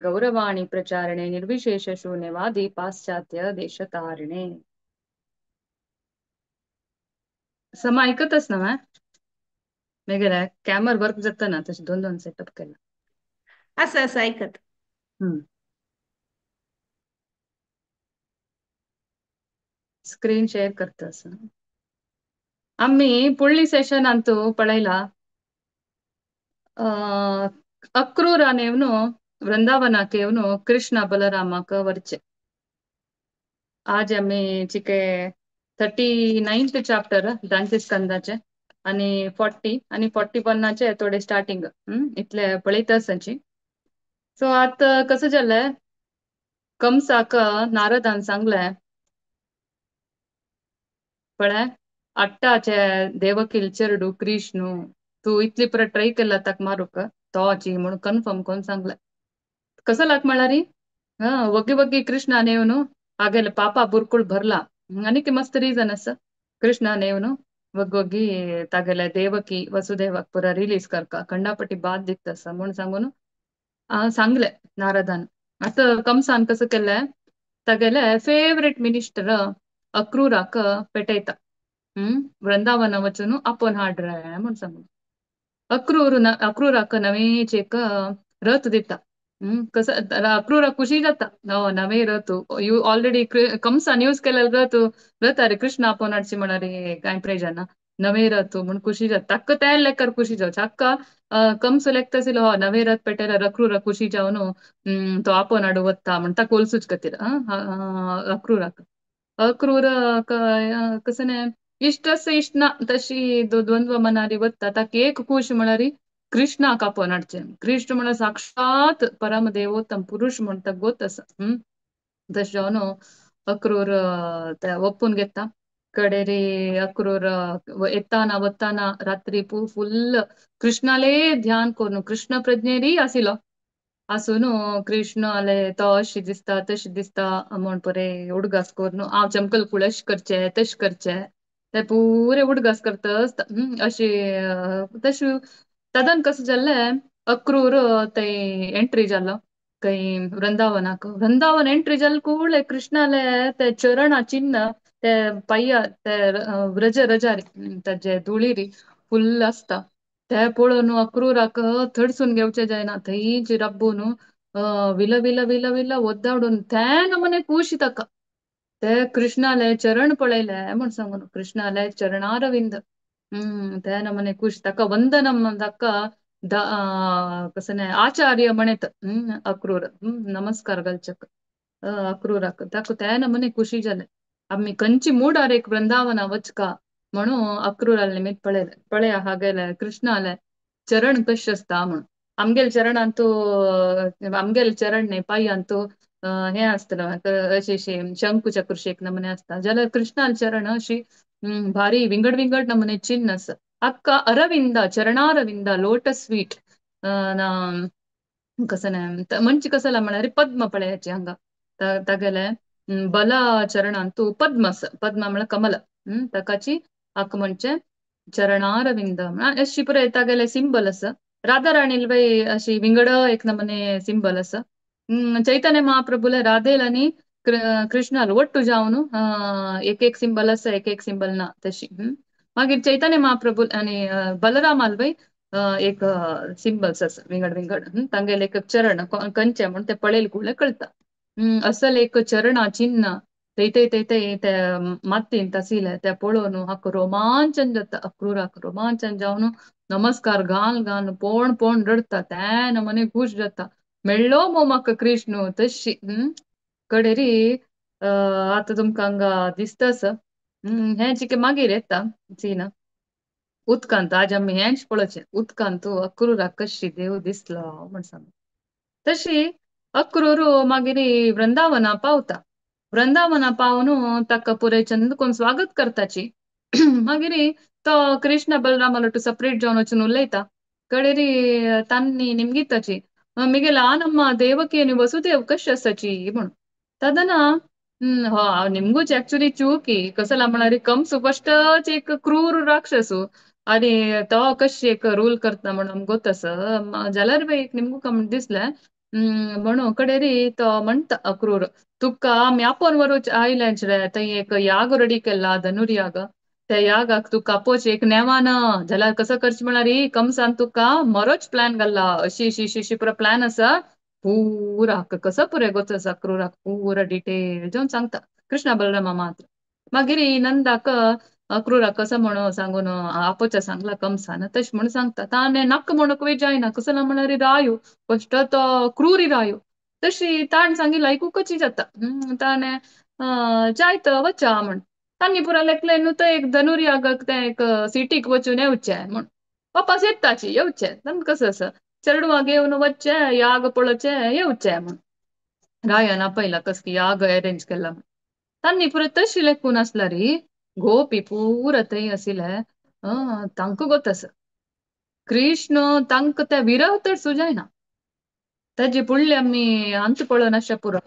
गौरवाणी प्रचारणे निर्विशेष शून्यवादी पाश्चात्य देशतारिणे. समा ऐकतच ना मॅ? मेगेले कॅमर वर्क जाता ना तशें दोन दोन सेटअप केला. असं असं ऐकत. हम्म. स्क्रीन शेअर करता असं. आम्ही पुढली सेशन अंतू पळयला अक्रूरानेवನು वृंदावनाक येवन कृष्ण बलरामाक वरचे. आज आम्ही चिके 39th chapter दांचे स्कंदाचे आणि 40 आणि 41 थोडे स्टार्टिंग इतले पळयत आसाची. सो आतां कसं जालें, कंसाक नारदान सांगलें पळय अट्टाचे देवकील चेरडू कृष्णू तूं इतली परत ट्राय केला ताका मारूक तोची म्हणून कन्फर्म कोण सांगलें. कसं लाग म्हळ्यार हा वग्गी वग्गी कृष्णान येवन हागेले पापा बुरकुळ भरला आनीक मस्त रिजन आसा. कृष्णान येवन वग्गी वग्गी तागेले देवकी वसुदेवाक पुरा रिलीज करका खंडापटी बाद दिता आसा म्हूण सांगून सांगलें नारदान. आतां कंसान कसं केलें, तागेले फेवरेट मिनिस्टर अक्रूराक पेटयता वृंदावन वचून आपोवन हाड रे म्हूण सांगून. अक्रूर अक्रूराक नवेच एक रथ दिता. कसं अक्रूराक खुशी जाता, नवे रथ you already Kamsan use केलेलो रथ रथ अरे कृष्ण आपोवन हाडची म्हणारी कांय प्रयोजन ना, नवे रथ म्हूण खुशी जाता. ताका त्या लेखार खुशी जावची हक्का कंस लेखता आशिल्लो हो नवे रथ पेटयल्यार अक्रूराक खुशी जावन तो आपोवन हाडू वता म्हण ताका कोलसूच खातीर अक्रूराक. अक्रूर कसं न्ही इश्टस इश्ट ना तशी द्वंद्व मनारी वता ताका एक खूश म्हळ्यार कृष्णाक आपोवन हाडचें. कृष्ण म्हळ्यार साक्षात परमदेवोत्तम पुरुष म्हण ताका गोत आसा. तशें जावन अक्रूर ते ओपून घेता. कडेरी अक्रूर येताना वताना रात्री फुल्ल कृष्णाले ध्यान करून कृष्ण प्रज्ञेरी आशिल्लो आसून कृष्ण आले तो अशी दिसता तशी दिसता म्हण परे उडगास करून हांव चमकल कूळ अशें करचें तशें करचें ते पुरे उडगास करता आसता. अशी तशें तदन कसं जालें अक्रूर थंय एंट्री जालो खंय वृंदावनाक. वृंदावन एंट्री जाले कूडले कृष्णाले ते चरणा चिन्न ते पांया ते व्रज रजारी ताजे धुळीरी फुल्ल आसता ते पळोवन अक्रूराक थडसून घेवचें जायना. थंयच राबून विल विल विल विल ओद्दावडून ते नमुने खूश ताका ते कृष्णाले चरण पळयले म्हूण सांगून कृष्णाले चरणारविंद ते नमुने खूश ताका वंदनम ताका कसं न्ही आचार्य म्हणेत अक्रूर नमस्कार घालचेक अक्रूराक ताका ते नमुने खुशी जालें. आमी खंयची मूडार एक वृंदावना वचका म्हणून अक्रूराले निमित्त पळयलें. पळया हागेले कृष्णाले चरण कशें आसता म्हूण आमगेले चरणांतू आमगेले चरण न्ही पांयांतू हें आसतलें अशें अशें शंख चक्र एक नमुने आसता जाल्यार कृष्णाले चरण अशी भारी विंगड विंगड नमुने चिन्न आसा. अक्का अरविंद चरणारविंद लोटस स्वीट ना कसं न्ही म्हणजे कसं म्हळ्यार पद्म पळयाची हांगा तागेले बल चरणांतू पद्म आसा. पद्म म्हळ्यार कमल ताकाची हाका म्हणचें चरणारविंद अशी पुराय तागेले सिंबल आसा. राधा राणील बाय अशी विंगड एक नमुने सिंबल आसा. चैतन्य महाप्रभूले राधेल आनी कृष्णाल ಒಟ್ಟು जावन एक एक सिंबल आसा एक एक सिंबल ना तशी. मागीर चैतन्य महाप्रभू आनी बलरामाल बाय एक सिंबल्स आसा विंगड विंगड. तांगेले एक चरण खंयचे म्हूण ते पळयले कूडले कळटा. असल एक चरणा चिन्न थंय थंय थंय थंय ते मातयेंत आशिल्ले ते पळोवन हाका रोमांचन जाता. अक्रूराक रोमांचन जावन नमस्कार घाल घाल पोण पोण रडटा ते नमुने खूश जाता मेळ्ळो मो म्हाका कृष्ण तशी. कडेरी आतां तुमकां हांगा दिसता आसा. हें चिके मागीर येता सीन उदकांत आज आमी हेंच पळोवचें उदकांत अक्रूराक कशी देव दिसलो म्हण सांग. तशी अक्रूर मागीर वृंदावना पावता. वृंदावना पावन ताका पुराय चंद कोण स्वागत करताची. मागीर तो कृष्ण बलरामा लोटू सपरेट जावन वचून उलयता. कडेरी तांणी निमगिताची मिगेला आनम्मा देवकी आनी वसुदेव कशे आसाची म्हूण. तदना हो निमगूच एक्चुअली चूकी कसला म्हळ्यार कंस फस्टच एक क्रूर राक्षसू आनी तो कशी एक रूल करता म्हण आमकां गोत आसा. जाल्यार बाय एक निमगू म्हण दिसलें म्हणून कडेरी तो म्हणटा अक्रूर तुका आमी आपोवन व्हरूच आयलेंच रे थंय एक याग रेडी केला धनुर्याग त्या यागाक तुका आपोवचें एक नेवान जाल्यार कसो करचें म्हळ्यार कंसान तुका मरोच प्लॅन घाल्ला अशी अशी अशी अशी पुरो प्लॅन आसा पुरा कसो पुरे गोच आसा अक्रूराक पुरा डिटेल जावन सांगता कृष्णा बलरामा मात्र. मागीर नंदाक अक्रूराक कसो म्हणून सांगून आपोवच्या सांगला कंसान तशें म्हणून सांगता ताणें नाका म्हणूंक जायना कसो ना म्हळ्यार रायो फस्ट तो क्रुरी रायो तशी ताणें सांगिल्लें आयकूंकच जाता. ताणें जायत वचा म्हण तांणी पुरा लेखलें न्हू थंय एक धनुर्यागाक तें एक सिटीक वचून येवचें म्हण वापस येताची येवचें तांकां कसो आसा चेडवां घेवन वचचें याग पळोवचें येवचें म्हण रायान आपयला कसो की याग अरेंज केला म्हण तांणी पुरो तशी लेखून आसल्यार गोपी पुरा थंय आशिल्ले तांकां गोत आसा कृष्ण तांकां ते विरह तर सुजायना ताजे फुडले आमी आमचें पळोवन आशा पुरो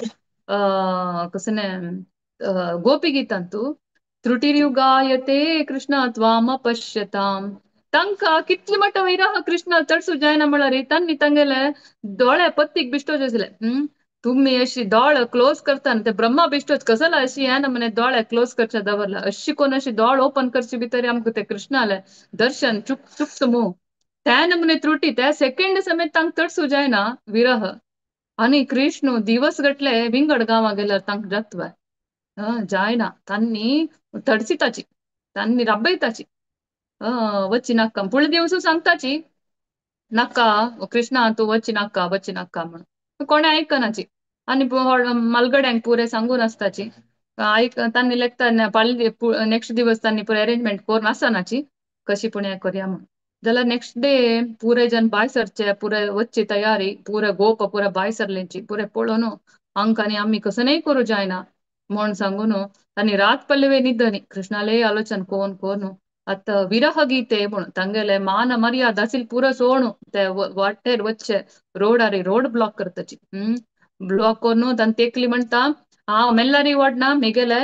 कसलें गोपी गितांतू त्रुटिर्युगायते कृष्ण त्वाम पश्यताम तांकां कितले मोठो विरह कृष्ण चड सुजायना म्हळ्यार तांणी तांगेले दोळे पत्तीक बिश्टोच आसले. तुमी अशी दोळ क्लोज करता ते ब्रह्मा बिश्टोच कसला अशी ह्या नमुने दोळे क्लोज करचे दवरला अशी कोण अशी दोळ ओपन करची भितर आमकां ते कृष्णाले दर्शन चुक चुकत मू त्या नमुने त्रुटी त्या सेकंड समेत तांकां चड सुजायना विरह. आनी कृष्ण दिवस गटले विंगड गांवां गेल्यार तांकां जातवा जायना तांणी तडसिताची तांणी राबयताची वची नाका फुडले दिवस सांगताची नाका कृष्णा तूं वची नाका वची नाका म्हणून कोणें आयकनाची आनी मालगड्यांक पुरे सांगून आसताची आयक तांणी लेखता फाल्यां नेक्स्ट दिवस तांणी पुरे अरेंजमेंट करून आसनाची कशी पूण हें करया म्हणून जाल्यार नेक्स्ट डे पुरे जन भायर सरचे पुरे वचची तयारी पुरे गोप पुरे भायर सरलेंची पुरे पळोवन हांकां आनी आमी कसो न्हय करूं जायना म्हण सांगून तांणी रात पल्लवे निदनी कृष्णाले आलोचन कोन कोन आतां विरह गीते म्हूण तांगेले मान मर्यादा आशिल्ली पुरो सोणू ते वाटेर वचचे रोडार रोड ब्लॉक करताची. ब्लॉक करून तांणी तेकली म्हणटा हांव मेल्लारी वडना मेगेले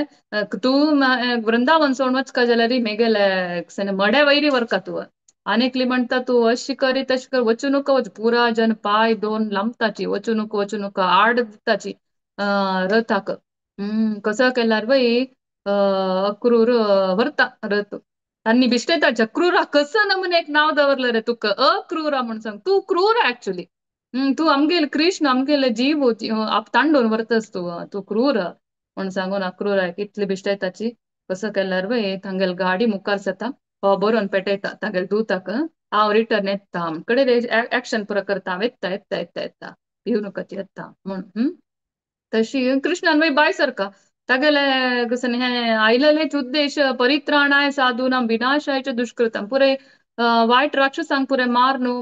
तूं वृंदावन सोडून वचका जाल्यार मेगेले मड्या वैरी व्हरका तूं. आनी एकली म्हणटा तूं अशी करी तशी कर वचूं नका वच पुरा जन पांय दोन लांबताची वचूं नका वचूं नका आड दिताची रथाक. कसो केल्यार वय अक्रूर व्हरता रथ तांणी बिश्टेताच्या क्रूरा कसो नमुने एक नांव दवरलें रे तुका अक्रूरा म्हूण सांग तूं क्रूर एक्चुली. तूं आमगेले कृष्ण आमगेले जीव तांडून व्हरतस तूं तूं क्रूर म्हूण सांगून अक्रूराक इतली बिश्टेताची कसो केल्यार वय तांगेले गाडी मुखार जाता हो बरोवन पेटयता तांगेले दूताक हांव रिटर्न येता कडेन एक्शन पुरो करता हांव येता येता येता येता भिव नाका येता म्हूण. तशी कृष्णान मागीर भायर सरका तागेले कशें हें आयलेलेच उद्देश परित्राणाय साधूनां विनाशाय च दुष्कृतां पुरे वायट राक्षसांक पुरे मारनु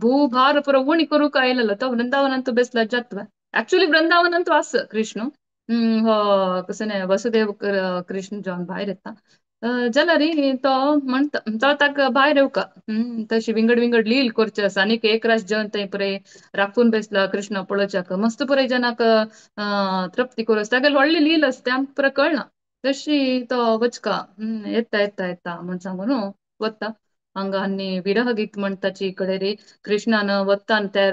भूभार पुरो उणी करूंक आयलेलो तो वृंदावनांत बेसला जातवा एक्चुअली वृंदावनांत आस कृष्ण. हो कशें वसुदेव कृष्ण जावन भायर येता जाल्यार तो म्हणटा तो ताका भायर येवका. तशी विंगड विंगड लील करचे आसा आनीक एक रास जेवन थंय पुरे राखून बेसला कृष्ण पळोवच्याक मस्त पुरे जनाक तृप्ती करूं तागेली व्हडली लील आसा तें आमकां पुरो कळना तशी तो वचका येता येता येता म्हूण सांगून वता हांगा आनी विरह गीत म्हणटाची कडे रे कृष्णान वतान त्या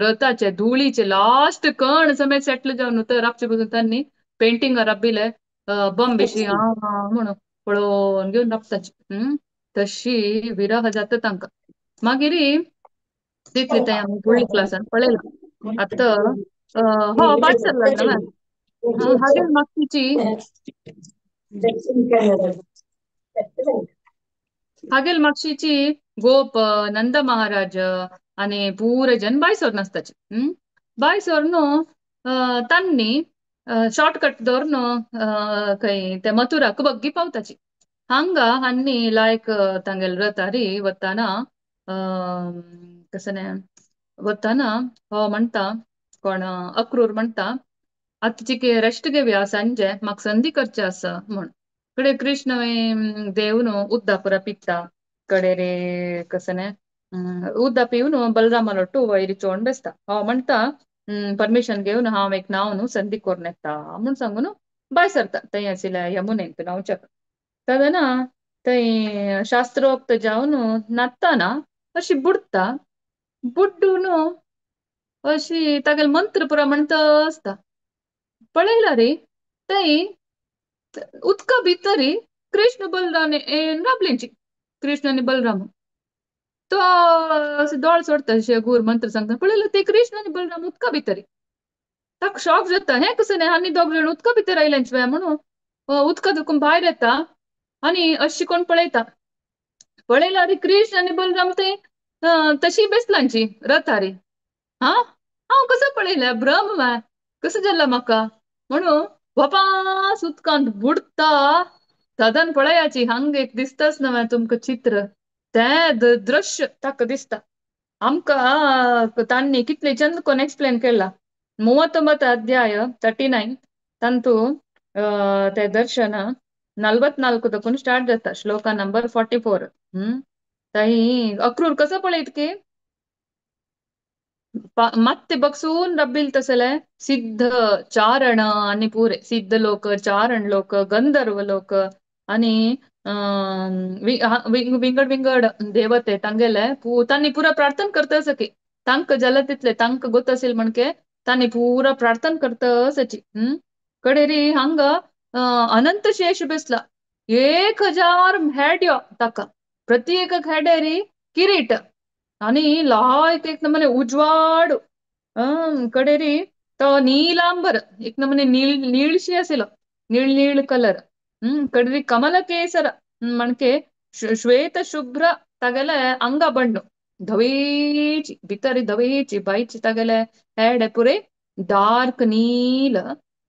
रथाचे धुळीचे लास्ट कण समेत सेटल जावन तर राबचे पसून तांणी पेंटिंग राबिले बॉम्बेशी हा म्हणून पळोवन घेवन राबताची. तशी विरह जाता तांकां मागीर तितली थंय आमी फुडल्या क्लासान पळयलां आतां हो भायर सरला नव्यान हागेर मागची हागेल मागशीची गोप नंद महाराज आनी पुरे जन भायर सरून आसताचे. भायर सरून तांणी शॉर्टकट दवरून खंय ते मथुराक बग्गी पावताची. हांगा हांणी लायक तांगेले रथारी वताना कसलें वताना हो म्हणटा कोण अक्रूर म्हणटा आतां चिके रेस्ट घेवया सांजे म्हाका संदी करचें आसा म्हूण. कडे कृष्ण देव न्हू उद्दा पुरा पिता कडे रे कसलें उद्दा पिवन बलरामा लोटू वयर चोवन बेसता. हो म्हणटा परमिशन घेवन हांव एक नांव न्हू संदी करून येता म्हूण सांगून भायर सरता थंय आशिल्ल्या यमुनेंत न्हांवच्याक. तेन्ना थंय शास्त्रोक्त जावन न्हातना अशी बुडटा बुड्डून अशी तागेले मंत्र पुरा म्हणत आसता. पळयला रे थंय उदका भितरी कृष्ण बलराम राबलेंची, कृष्ण आनी बलराम. तो असो दोळ सोडटा अशे गूर मंत्र सांगता. पळयलो ते कृष्ण आनी बलराम उदका भितरी. ताका शॉक जाता, हें कसं न्ही आनी दोग जाण उदका भितर आयलेंच म्हणून उदका धुकून भायर येता आनी अशी कोण पळयता. पळयला रे कृष्ण आनी बलराम ते तशी बेसलांची रथारी. हा हांव कसं पळयलें भ्रम कसं जालां म्हाका म्हणून वापास उदकांत बुडटा. सदन पळयाची हांग एक दिसताच ना तुमकां चित्र, तें दृश्य ताका दिसता. आमकां तांणी कितले चंद कोण एक्सप्लेन केला. 39 अध्याय 39 तांतू ते दर्शन 44 तकून स्टार्ट जाता, श्लोका नंबर 44. ताई अक्रूर कसं पळयत की मात्ते बगसून रब्बील तसले सिद्ध चारण आणि पुरे सिद्ध लोक, चारण लोक, गंधर्व लोक आणि विंगड विंगड देवते तांगेले तांनी पुरा प्रार्थना करता की तांक जाला तितले तांक गोत असेल म्हणके तांनी पुरा प्रार्थना करता असाची. कडेरी हांगा अनंत शेष बेसला, 1000 हेड्यो ताका, प्रति एक हेडेरी किरीट आणि लायक एक नमूने उजवाड. कडेरी तो नीलांबर एक नमूने नीळ नीळशी असेल, नीळ नीळ कलर. कडेरी कमल केसर म्हणके श्वेत शुभ्र तागेले अंगा बण्णು धवेची भितरी धवेची बायची तागेले हेड पुरे डार्क नील.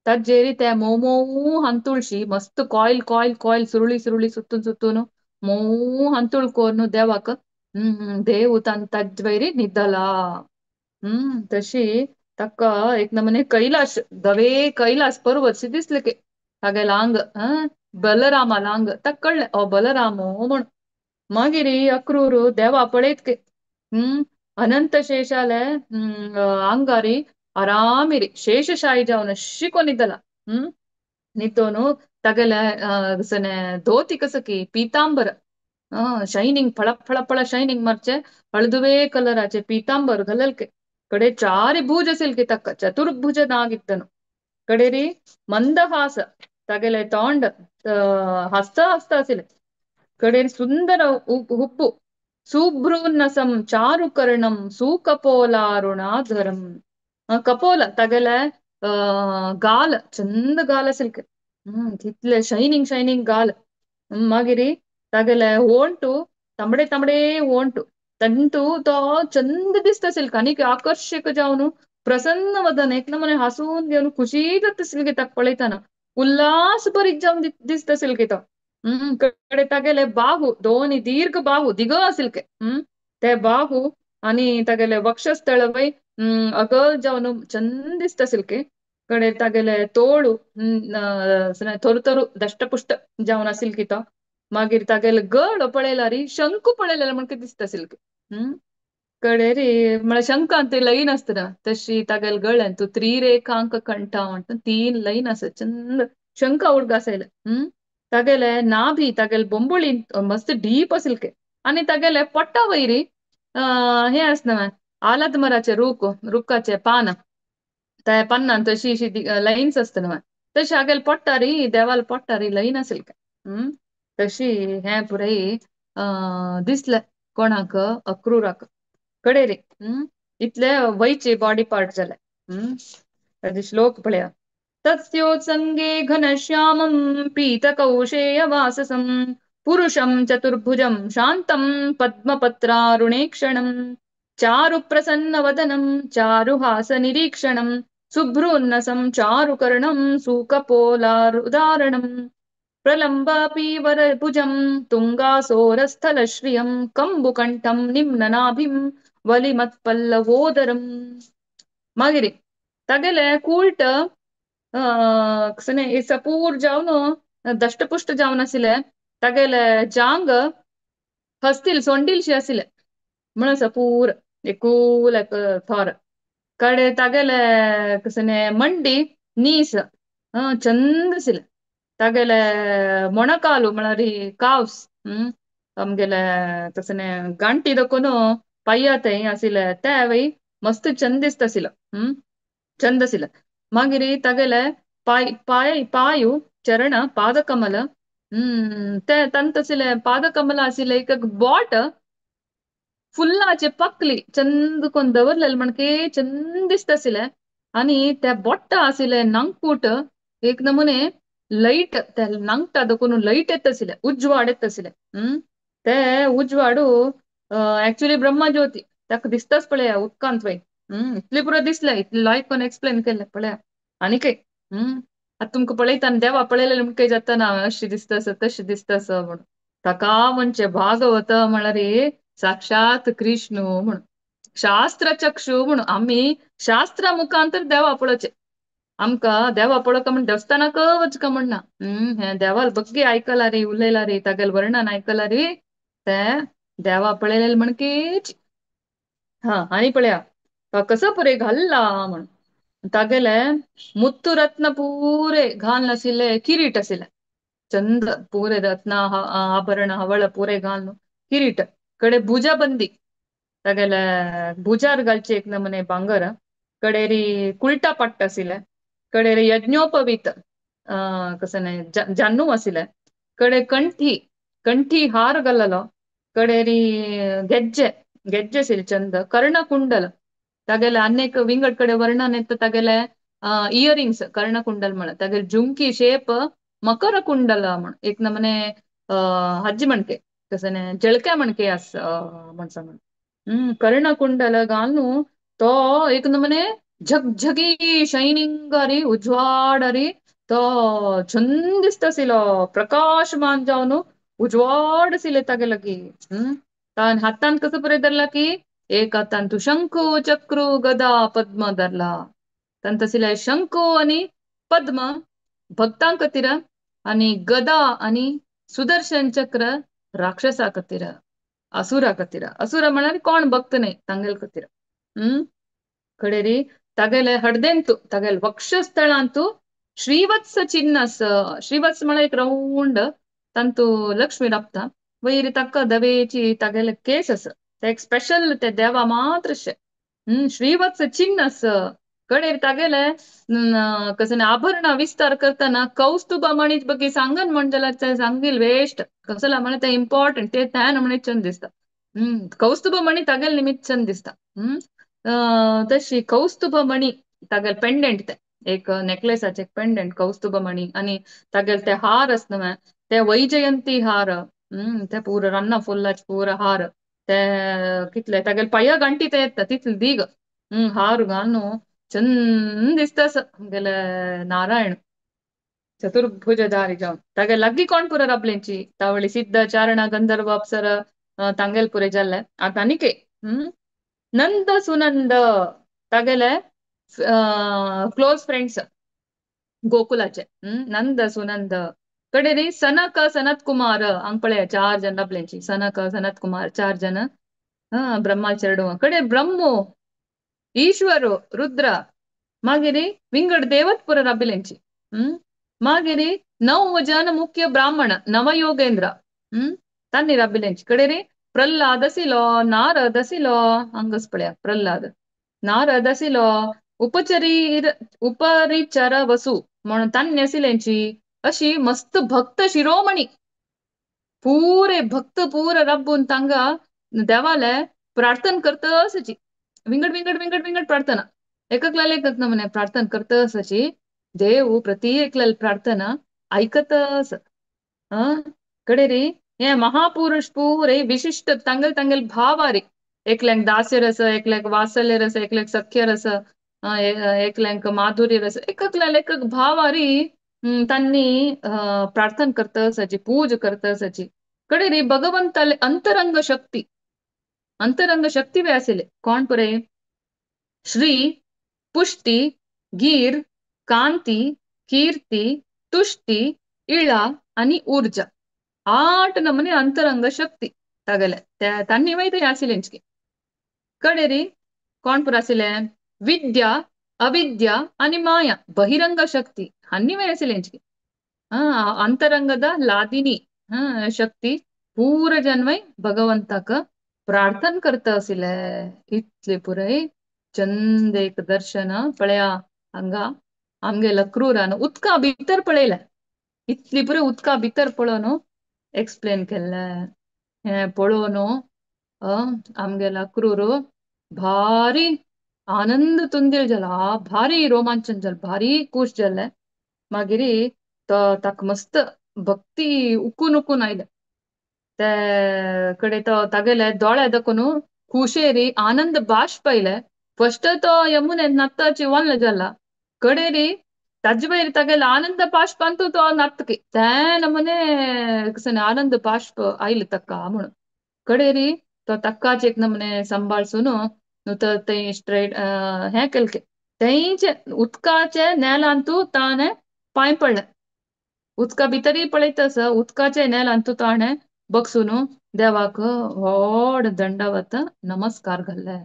तज्जेरी ते मोमो हंतुळशी मस्त कॉयल कॉयल कॉयल सुरुळी सुरुळी सुत्तून सुत्तून मोव हंतुळ कोर्नु देवाक देव तान तज्वैरी निदला. तशी ताका एक नमूने कैलाश धवे कैलास पर्वत दिसले की तागेले आंग बलरामाला आंग ताका कळ्ळें ओ बलरामो म्हूण. मागीर अक्रूर देवा पळयत की अनंत शेषाले आंगारी आरामिरी शेषशाही जावन अशी कोण निदला. नितोनु तागेले धोती कसं की पितांबर शायनिंग फळ फळ फळ शायनिंग मारचे हळदुवे कलराचे पितांबर घाललके. कडे चारी भुज असेल की ताका चतुर्भुज नागित्तनु. कडेरी मंदहास तागेले तोंड हस्त हस्त असेल. कडेरी सुंदर हुब्बु सुभ्रून्नसं चारुकर्णं सुकपोलारुणाधरं. कपोल तागेले गाल चंद गाल असेल की तितले शायनिंग शायनिंग गाल. मागीर तागेले ओंटू तांबडे तांबडे ओंटू तंतू तो चंद दिसता असेल आनी आकर्षक जावन प्रसन्न वदन एक नमुने हासून घेवन खुशी जाता असेल की ताका पळयतना उल्हास भरीत जावन दिसता असेल की तो. कडे तागेले बाहू दोन दीर्घ बाहू दिग असेल की ते बाहू आणि तागेले वक्षस्थळ वय अगल जावन चंद दिसता असेल की. कडे तागेले तोळू थोरू थोरू दष्टपुष्ट जावन असेल की तो. मागीर तागेले गळ पळयला री शंकू पळयलेले म्हणके दिसता असेल की. कडे री म्हळ्यार शंखांत ते लईन आसता तशी तागेले गळ्यान तूं त्रिरेखांक कंठा म्हणटा 3 लईन आसा चंद शंखा उडगा आसयले. तागेले नाभी तागेले बोंबोळी मस्त डीप असेल की. आनी तागेले पोटा वयरी हें आसना आलाद मराचे रूख रुखाचे पान त्या पानान तशी अशी लायन्स आसता न्हय तशी हागेले पोट्टारी देवाल पोट्टारी लायन असेल काय. तशी हें पुराय दिसलें कोणाक अक्रूराक. कडे रे इतले वयचे बॉडी पार्ट जाले. ताजे श्लोक पळया. तस्योत्संगे घनश्यामं पीतकौशेयवाससं पुरुषं चतुर्भुजं शान्तं पद्मपत्रारुणेक्षणं चारुप्रसन्नवदनं चारुहासनिरीक्षणं सुभ्रून्नसं चारुकर्णं सुकपोलारुदारणं प्रलम्बापीवरभुजं तुङ्गासोरस्थलश्रियं कम्बुकण्ठं निम्ननाभिं वलिमत्पल्लवोदरं. मागीर तागेले कूल्ट सपूर जावन दष्टपुष्ट जावन आशिल्ले. तागेले जांग हस्तील सोंडीलशी आशिल्ले म्हणून सपूर एकूल एक थोर. कडे तागेले कसने मंडी नीस चंद आशिल्ले. तागेले ಮೊಣಕಾಲು म्हळ्यार काव्स आमगेले कसने गांठी दखून पांया थंय आशिल्ले ते वय मस्त चंद दिसता आशिल्लो. चंद आशिल्लो. मागीर तागेले पाय पाय पायु चरण पादकमल. ते तांत आशिल्ले पादकमल आशिल्ले एक बोट फुल्लाचे पकली चंद कोण दवरलेले म्हणके चंद दिसता आशिल्ले. आनी त्या बोट्टा आशिल्ले नांगपूट एक नमुने लैट त्या नांगटा देखून लैट येता आशिल्ले, उजवाड येता आशिल्ले. ते उजवाडू एक्चुअली ब्रह्मज्योती ताका दिसताच पळया उदकांत वय. इतले पुरो दिसले, इतले लायक कोण एक्सप्लेन केले पळया. आनी काय आतां तुमकां पळयता आनी देवा पळयलें म्हणटा जाता ना, अशें दिसता आसा तशें दिसता आसा म्हणून. ताका म्हणचे भागवत म्हळ्यार साक्षात कृष्ण म्हणून, शास्त्र चक्षु म्हणून. आमी शास्त्रा मुखांतर देवा पळोवचें. आमकां देवा पळोवका म्हण देवस्थानाक वचका म्हणना. हें देवाल बग्गी आयकला रे, उलयला रे, तागेलें वर्णन आयकला रे, ते देवा पळयलें म्हणकेच. हा आनी पळया कसो पुरे घाल्ला म्हण तागेले मुत्तुरत्न पुरे घालून आशिल्ले किरीट आशिल्ले, चंद पुरे रत्न आभरण हवळ पुरे घालून किरीट. कडे भुजाबंदी तागेले भुजार घालचे एक नमुने भांगर. कडेरी कुलटा पट्ट आशिल्ले. कडेरी यज्ञोपवीत कसं न्हय जान्नू आशिल्ले. कडे कंठी कंठी हार घाललो. कडेरी ಗೆಜ್ಜೆ ಗೆಜ್ಜೆ ಸಿಲ್ ಚಂದ. ಕರ್ಣಕುಂಡಲ तागेले अनेक विंगड कडे वर्णन येता तागेले इयरिंग्स कर्णकुंडल म्हण. तागेले झुमकी शेप मकर कुंडल म्हण एक नमने हज्जी म्हणके कसं न्हय जळक्या म्हणके आस म्हण सांग. कर्णकुंडल घालून तो एक नमने झगझगी शायनिंग अरी उजवाड अरी तो चंद दिसता आशिल्लो, प्रकाशमान जावन उजवाड आशिल्ले तागे लागीं. तान हातान कसो पुरे धरला की एक हातान तूं शंखू चक्रू गदा पद्म धरला. तांत आशिल्ले शंखू आनी पद्म भक्तां खातीर आनी गदा आनी सुदर्शन चक्र राक्षसा खातीर, असुरा खातीर. असुरा म्हळ्यार कोण भक्त न्हय तांगेले खातीर. कडेरी तागेले हडदेंतू तागेले वक्षस्थळांतू श्रीवत्स चिन्न आस. श्रीवत्स म्हळ्यार एक रावंड तांतू लक्ष्मी राबता. वयर ताका दवेची तागेले केस आसा, ते एक स्पेशल ते देवा मात्र अशें. श्रीवत्स चिन्न आस. कडेर तागेले कसं आभरण विस्तार करतना कौस्तुभ मणीच बगी सांगन म्हण जाल्यार ते सांगील वेस्ट कसला म्हळ्यार ते इम्पॉर्टंट ते त्या म्हणे चंद दिसता. कौस्तुभ मणी तागेले निमित्त चंद दिसता. तशी कौस्तुभ मणी तागेले पेंडेंट ते एक नेकलेसाचे एक पेंडेंट कौस्तुभ मणी. आनी तागेले ते हार आसता न्हय ते वैजयंती हार. ते पुरो रान्ना फुल्लाचे पुरो हार ते कितले तागेले पांया गांठी ते येता तितले दीग. हार घालून चंद दिसता आमगेले नारायण चतुर्भुजधारी जावन. तागे लागीं कोण पुरो राबलेंची तावळी सिद्ध चारण गंधर्व अप्सर तांगेले पुरे जाल्ले. आतां आनीक नंद सुनंद तागेले क्लोज फ्रेंड्स गोकुलाचे. नंद सुनंद कडेरी सनक सनत कुमार हांग पळया चार जण राबलेंची. सनक सनत कुमार चार जण ब्रह्मा चेडू. कडे ब्रह्मो ईश्वर रुद्र मागीर विंगड देवतपुर राबिलेंची. मागीर नव जन मुख्य ब्राह्मण नवयोगेंद्र तांणी राबिलेंची. कडेरी प्रल्हाद आशिल्लो, नारद आशिल्लो, हांगाच पळया प्रल्हाद नारद आशिल्लो, उपचरी उपरिचर वसु म्हणून तांणी आशिल्लेंची. अशी मस्त भक्त शिरोमणी पुरे भक्त पुरे राबून तांगा देवाले प्रार्थना करता आसाची. विंगड विंगड विंगड विंगड प्रार्थना एककल्याले एकक नमुने प्रार्थना करता आसाची. देव प्रति एकल्याले प्रार्थना आयकत आसा. कडेरी हे महापुरुष पुरे विशिश्ट तांगेले तांगेले भावारी एकल्यांक दास्य रस, एकल्यांक वात्सल्य रस, एकल्यांक सख्य रस, एकल्यांक माधुर्य रस, एककल्याले एकक भावारी तांणी प्रार्थना करता आसाची, पूज करता आसाची. कडेरी भगवंताले अंतरंग शक्ती, अंतरंग शक्ती वे आशिल्ले कोण पुरे श्री पुष्टी गीर कांती कीर्ती तुष्टी इळा आनी ऊर्जा 8 नमुने अंतरंग शक्ती तागेले तांणी वयर थंय आशिल्लेंची. कडेरी कोण पुरो आशिल्ले विद्या अविद्या आनी माया बहिरंग शक्ती हांणी वयर आशिल्लेंची. अंतरंगದ लादिनी शक्ती पूर जन्मय भगवंताक प्रार्थना करता आशिल्ले. इतले पुराय चंद एक दर्शन पळया हांगा आमगेल्या क्रुरान उदका भितर पळयलें, इतली पुरो उदका भितर पळोवन एक्सप्लेन केल्लें. हें पळोवन आमगेला क्रूर भारी आनंद तुंदिल जाला, भारी रोमांचन जालें, भारी खूश जालें. मागीर तो ताका मस्त भक्ती उकून उकून आयले. ते कडे तो तागेले दोळे दाखोवन खुशेरी आनंद बाष्प आयले. फस्ट तो यमुनेन नात्ताची वनल जाला, कडेरी ताजे वयर तागेले आनंद बाष्पांतू तो नातकी ते नमुने कशें आनंद बाष्प आयले ताका म्हणून. कडेरी तो ताकाच एक नमुने सांबाळसून न्हू तर ते स्ट्रेट हें केलें, तेंचे उदकाचे नेलांतू ताणें पांय पडले. उदका भितरय पळयता आसा, उदकाचे नेलांतू ताणें बगसून देवाक व्हड दंडवत नमस्कार घाल्ले.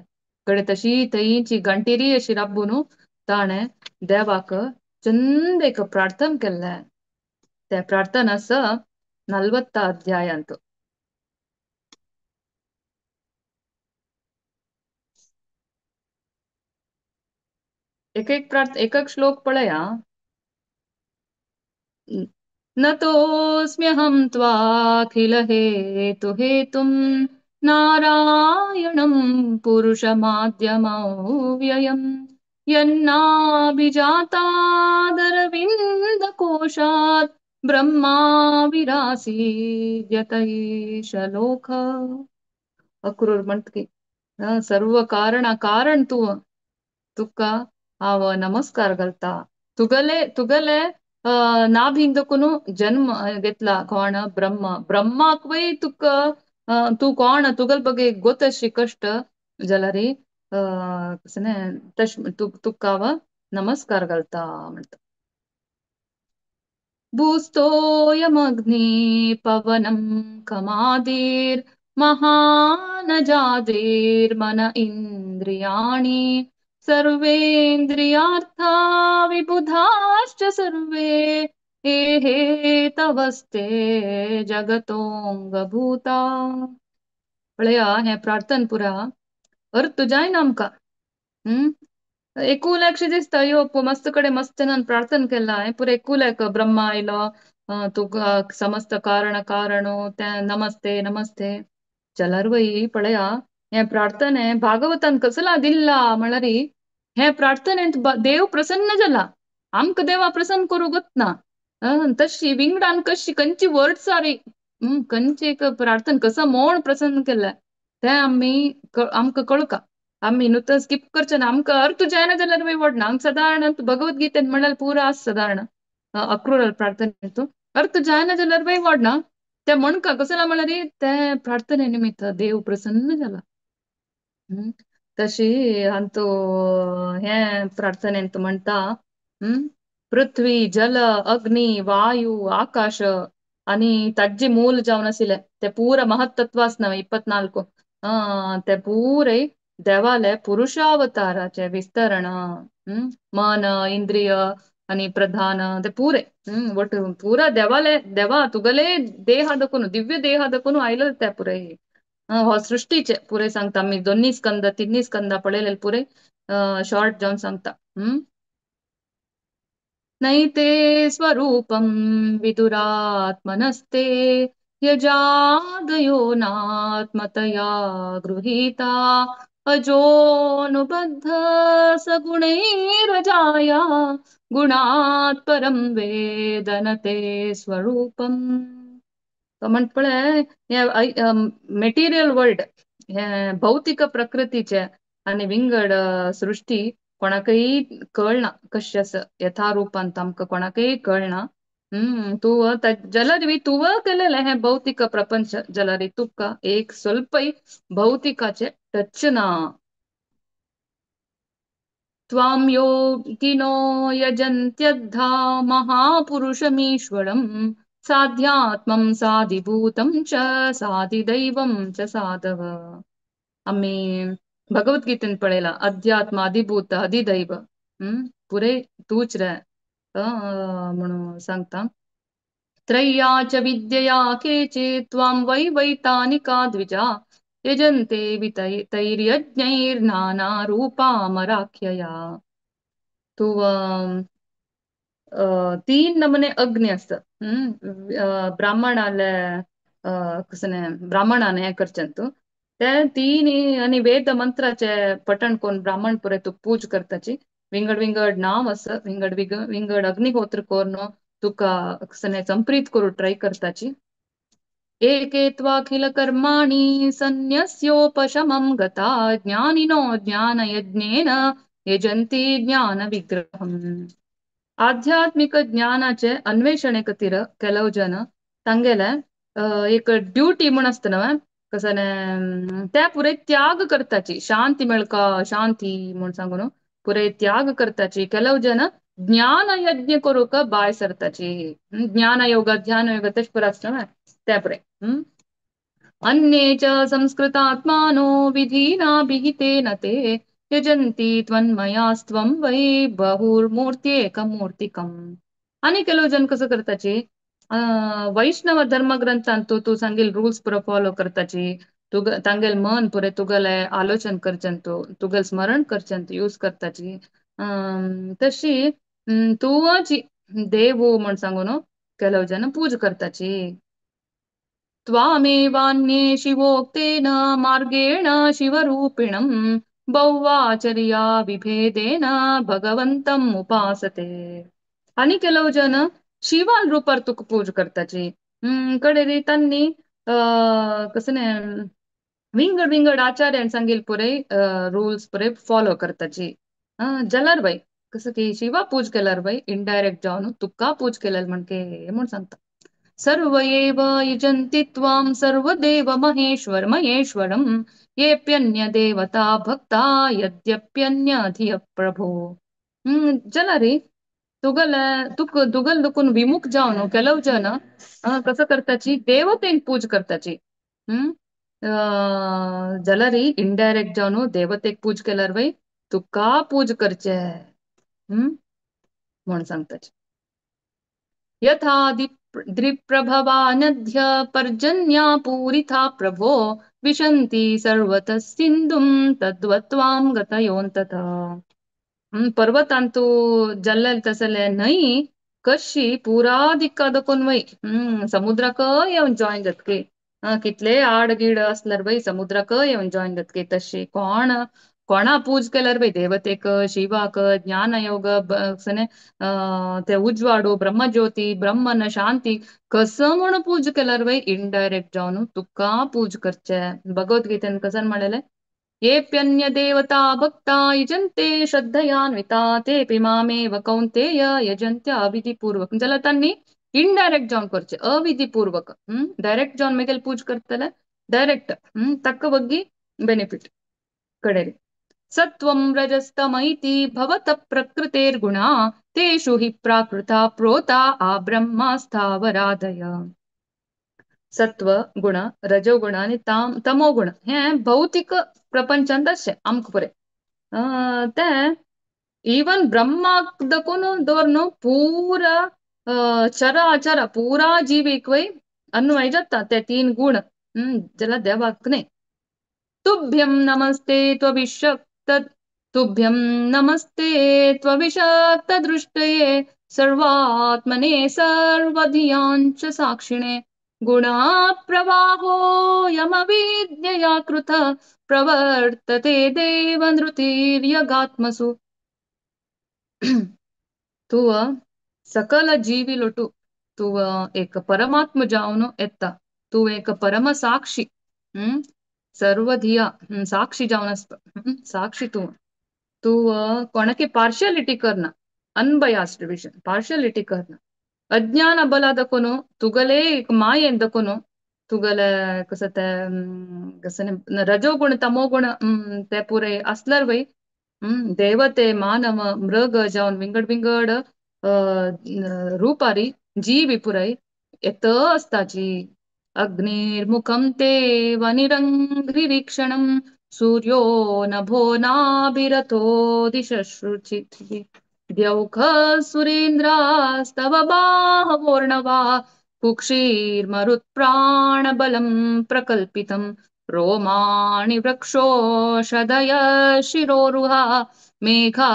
कडे तशी थंयची घंटेरी अशी राबून ताणें देवाक चंद एक प्रार्थना केल्लें. ते प्रार्थना आसा 40 अध्यायांत. एक एक प्रार्थ एक एक श्लोक पळया. नतोऽस्म्यहं त्वाखिल हेतु हेतुं नारायणं पुरुषमाद्यमव्ययं यन्नाभिजातादरविन्दकोशात् ब्रह्मा विरासीद्यत एष लोक. अक्रूर म्हणटा की सर्व कारणा कारण तूं, तुका हांव नमस्कार घालता. तुगले तुगले नाभिंदकुनु जन्म घेतला कोण ब्रह्म, ब्रह्माक वय तुका तूं कोण तुगल बगे गोतशी कश्ट जाल्यार कशें तश तुका हांव नमस्कार घालता म्हणटा. भूस्तोयमग्नि पवनं कमादिर् महानजादिर्मन इंद्रियाणि सर्वेन्द्रियार्था विबुधाश्च सर्वे एहेतवस्ते जगतोंगभूता. पळया हें प्रार्थन पुरा अर्थ जायना आमकां. एकूल्याक दिसता यो मस्त कडेन मस्त जाणान प्रार्थना केलां, हें पुरो एकूल्याक ब्रह्मा आयलो तुका समस्त कारण कारणो तें नमस्ते नमस्ते. जाल्यार वय पळया हें प्रार्थने भागवतान कसला दिल्ला म्हणल्यार हें प्रार्थनेंत देव प्रसन्न जाला. आमकां देवा प्रसन्न करूंक ना. तशी विंगडान कशी खंयची वर्ड्स रे खंयची एक प्रार्थना कसो मोण प्रसन्न केलें तें आमी आमकां कळका. आमी न्हू तर स्कीप करचें ना, आमकां अर्थ जायना जाल्यार मागीर व्हडना. आमकां सादारण भगवद्गीतेन म्हणल्यार पुरो आसा सादारण अक्रूर प्रार्थनेंतू अर्थ जायना जाल्यार मागीर व्हडना. तें म्हणका कसला म्हणल्यार तें प्रार्थने निमित्त देव प्रसन्न जाला. तशी अंतू हें प्रार्थनेंत म्हणटा पृथ्वी जल अग्नी वायू आकाश आनी ताजे मूल जावन आशिल्लें ते पुरा महत्तत्व आसना 24 ते पुरे देवाले पुरुषावताराचे विस्तरण. मन इंद्रिय आनी प्रधान ते पुरे वट पुरा देवाले देवा तुगले देहा दखून दिव्य देहा दखून आयले ते पुरे हो सृष्टीचे पुरे सांगता. आमी दोन्ही स्कंद तिन्ही स्कंदा पळयलेले पुरे शॉर्ट जावन सांगता. नैते स्वरूपं विदुरात्मनस्ते यजादयो नात्मतया गृहीता अजोनुबद्ध सगुणैरजाया गुणात् परं वेदनते स्वरूपं. म्हण पळय हें मेटिरियल वर्ल्ड हें भौतिक प्रकृतीचें आनी विंगड सृश्टी कोणाकय कळना कशें आसा यथारुपांत आमकां कोणाकय कळना. तूं जाल्यार तूं केलेलें हें भौतिक प्रपंच जाल्यार तुका एक स्वल्पय भौतिकाचें टच ना. त्वां योगिनो यजन्त्यद्धा महापुरुषमीश्वरं साध्यात्मं साधिभूतं च साधिदैवं च साधव. आमी भगवद्गीतेन पळयलां अध्यात्म अधिभूत अधिदैव पुरे तूच रे म्हणून सांगता. त्रय्या च विद्यया केचित् त्वां वै वैतानिका द्विजा यजन्ते तैर्यज्ञैर्नानारूपामराख्यया. तूं तीन नमूने अग्नी आसता. ब्राह्मणाले कसलें ब्राह्मणान हें करचें तूं ते तीन आनी वेद मंत्राचे पठण करून ब्राह्मण पुरे तुका पूज करताची. विंगड विंगड नांव आसा, विंगड विंगड अग्निहोत्र करून तुका कसलें संप्रीत करूं ट्राय करताची. एके त्वाखिल कर्माणि संन्यस्योपशमं गता ज्ञानिनो ज्ञानयज्ञेन यजन्ति ज्ञानविग्रहम्. आध्यात्मिक ज्ञानाचे अन्वेषणे खातीर ಕೆಲವು जन तांगेले एक ड्युटी म्हूण आसता न्हय कसलें ते पुराय त्याग करताची. शांती मेळका शांती म्हूण सांगून पुराय त्याग करताची. ಕೆಲವು जन ज्ञानयज्ञ करूंक भायर सरताची. ज्ञानयोग ध्यानयोग तशें पुराय आसता न्हय ते पुराय. अन्ये च संस्कृतात्मानो विधीनाभिहितेन ते यजन्ति त्वन्मयास्त्वं वै बहुर्मूर्त्येकमूर्तिकम्. आनी ಕೆಲವು जन कसं करताची, वैष्णव धर्मग्रंथान तूं तूं सांगील रुल्स पुरो फॉलो करताची. तुग तांगेल मन पुरे तुगेले आलोचन करचें तूं तुगेल स्मरण करचें तूं यूज करताची. तशी तूंच देवू म्हूण सांगून ಕೆಲವು जन पूज करताची. त्वामेवान्ये शिवोक्तेन मार्गेण शिवरूपिणं बौवाचर्या विभेदेन भगवन्तम् उपासते. आनी ಕೆಲವು जन शिवान रुपार तुका पूज करताची. कडेरी तांणी कसलें विंगड विंगड आचार्यान सांगील पुराय रुल्स पुराय फॉलो करताची. जाल्यार बाय कसं की शिवा पूज केल्यार बाय इनडायरेक्ट जावन तुका पूज केल्यार म्हणके म्हूण सांगता. सर्व एव यजन्ति त्वां सर्वदेव महेश्वर महेश्वरं येप्यन्य देवता भक्ता यद्यप्यन्यधिय प्रभो. जाल्यार तुगेले तुका तुगेले देखून विमुख जावन ಕೆಲವು जन कसं करताची देवतेंक पूज करताची. जाल्यार इनडायरेक्ट जावन देवतेक पूज केल्यार बाय तुका पूज करचे म्हूण सांगताची. यथा द्रिप्रभवानद्य पर्जन्या पूरिता प्रभो विशन्ति सर्वतः सिन्धुं तद्वत्त्वां गतयोऽन्ततः. पर्वतांतु जाल्ले तसले न्हंय कशी पुरा दिक्का दखून वय समुद्राक येवन जॉयन जातकी. कितले आड गीड आसल्यार बाय समुद्राक येवन जॉयन जातकी. तशी कोण कोणा पूज केल्यार बाय देवतेक शिवाक ज्ञानयोग ते उजवाडू ब्रह्मज्योती ब्रह्मन शांती कसं म्हूण पूज केल्यार बाय इनडायरेक्ट जावन तुका पूज करचे. भगवद्गीतेन कसं म्हणलें, येप्यन्य देवता भक्ता यजन्ते श्रद्धयान्विता तेपि मामेव कौन्तेय यजन्त्य अविधिपूर्वक. जाल्यार तांणी इनडायरेक्ट जावन करचे अविधिपूर्वक. डायरेक्ट जावन मागीर पूज करतले डायरेक्ट ताका वग्गी बेनिफीट कडेन. सत्वं रजस्तम इति भवतः प्रकृतेर्गुणा तेषु हि प्राकृता प्रोता आब्रह्मास्थावरादय. सत्व गुण रजोगुण आनी तमोगुण हे भौतिक प्रपंचांत आसचें आमकां पुरे. तें इवन ब्रह्माक दखून दवर न्हू पुरा चराचर पुरा जिवीक वय अन्वय जाता ते तीन गुण. जाल्यार देवाक न्हय. तुभ्यं नमस्ते त्वविशक्त तुभ्यं नमस्ते त्वविशक्तदृष्टये सर्वात्मने सर्वधियाञ्च साक्षिणे गुणाप्रवाहो यमविद्यया कृत प्रवर्तते देवनृतिर्यगात्मसु. तूं सकल जीवी लोटू तूं एक परमात्म जावन येता. तूं एक परमसाक्षी सर्वधिया साक्षी जावन आसता. साक्षी तूं तूं कोणाकी पार्शियलिटी करना, अनबयास्ड विजन पार्शियलिटी करना. अज्ञान बला दखून तुगेले एक मायेन दखून तुगेले कसं ते कसं रजोगुण तमोगुण ते पुरे आसल्यार वय देवते मानव मृग जावन विंगड विंगड रुपारी जीवी पुराय येत आसताची. अग्निर्मुखं ते वनिरङ्घ्रिवीक्षणं सूर्यो नभो नाभिरथो दिशश्रुचिः द्यौख सुरेन्द्रास्तव बाहवोर्णवा कुक्षीर्मरुत्प्राणबलं प्रकल्पितं रोमाणि वृक्षोषधय शिरोरुहा मेघा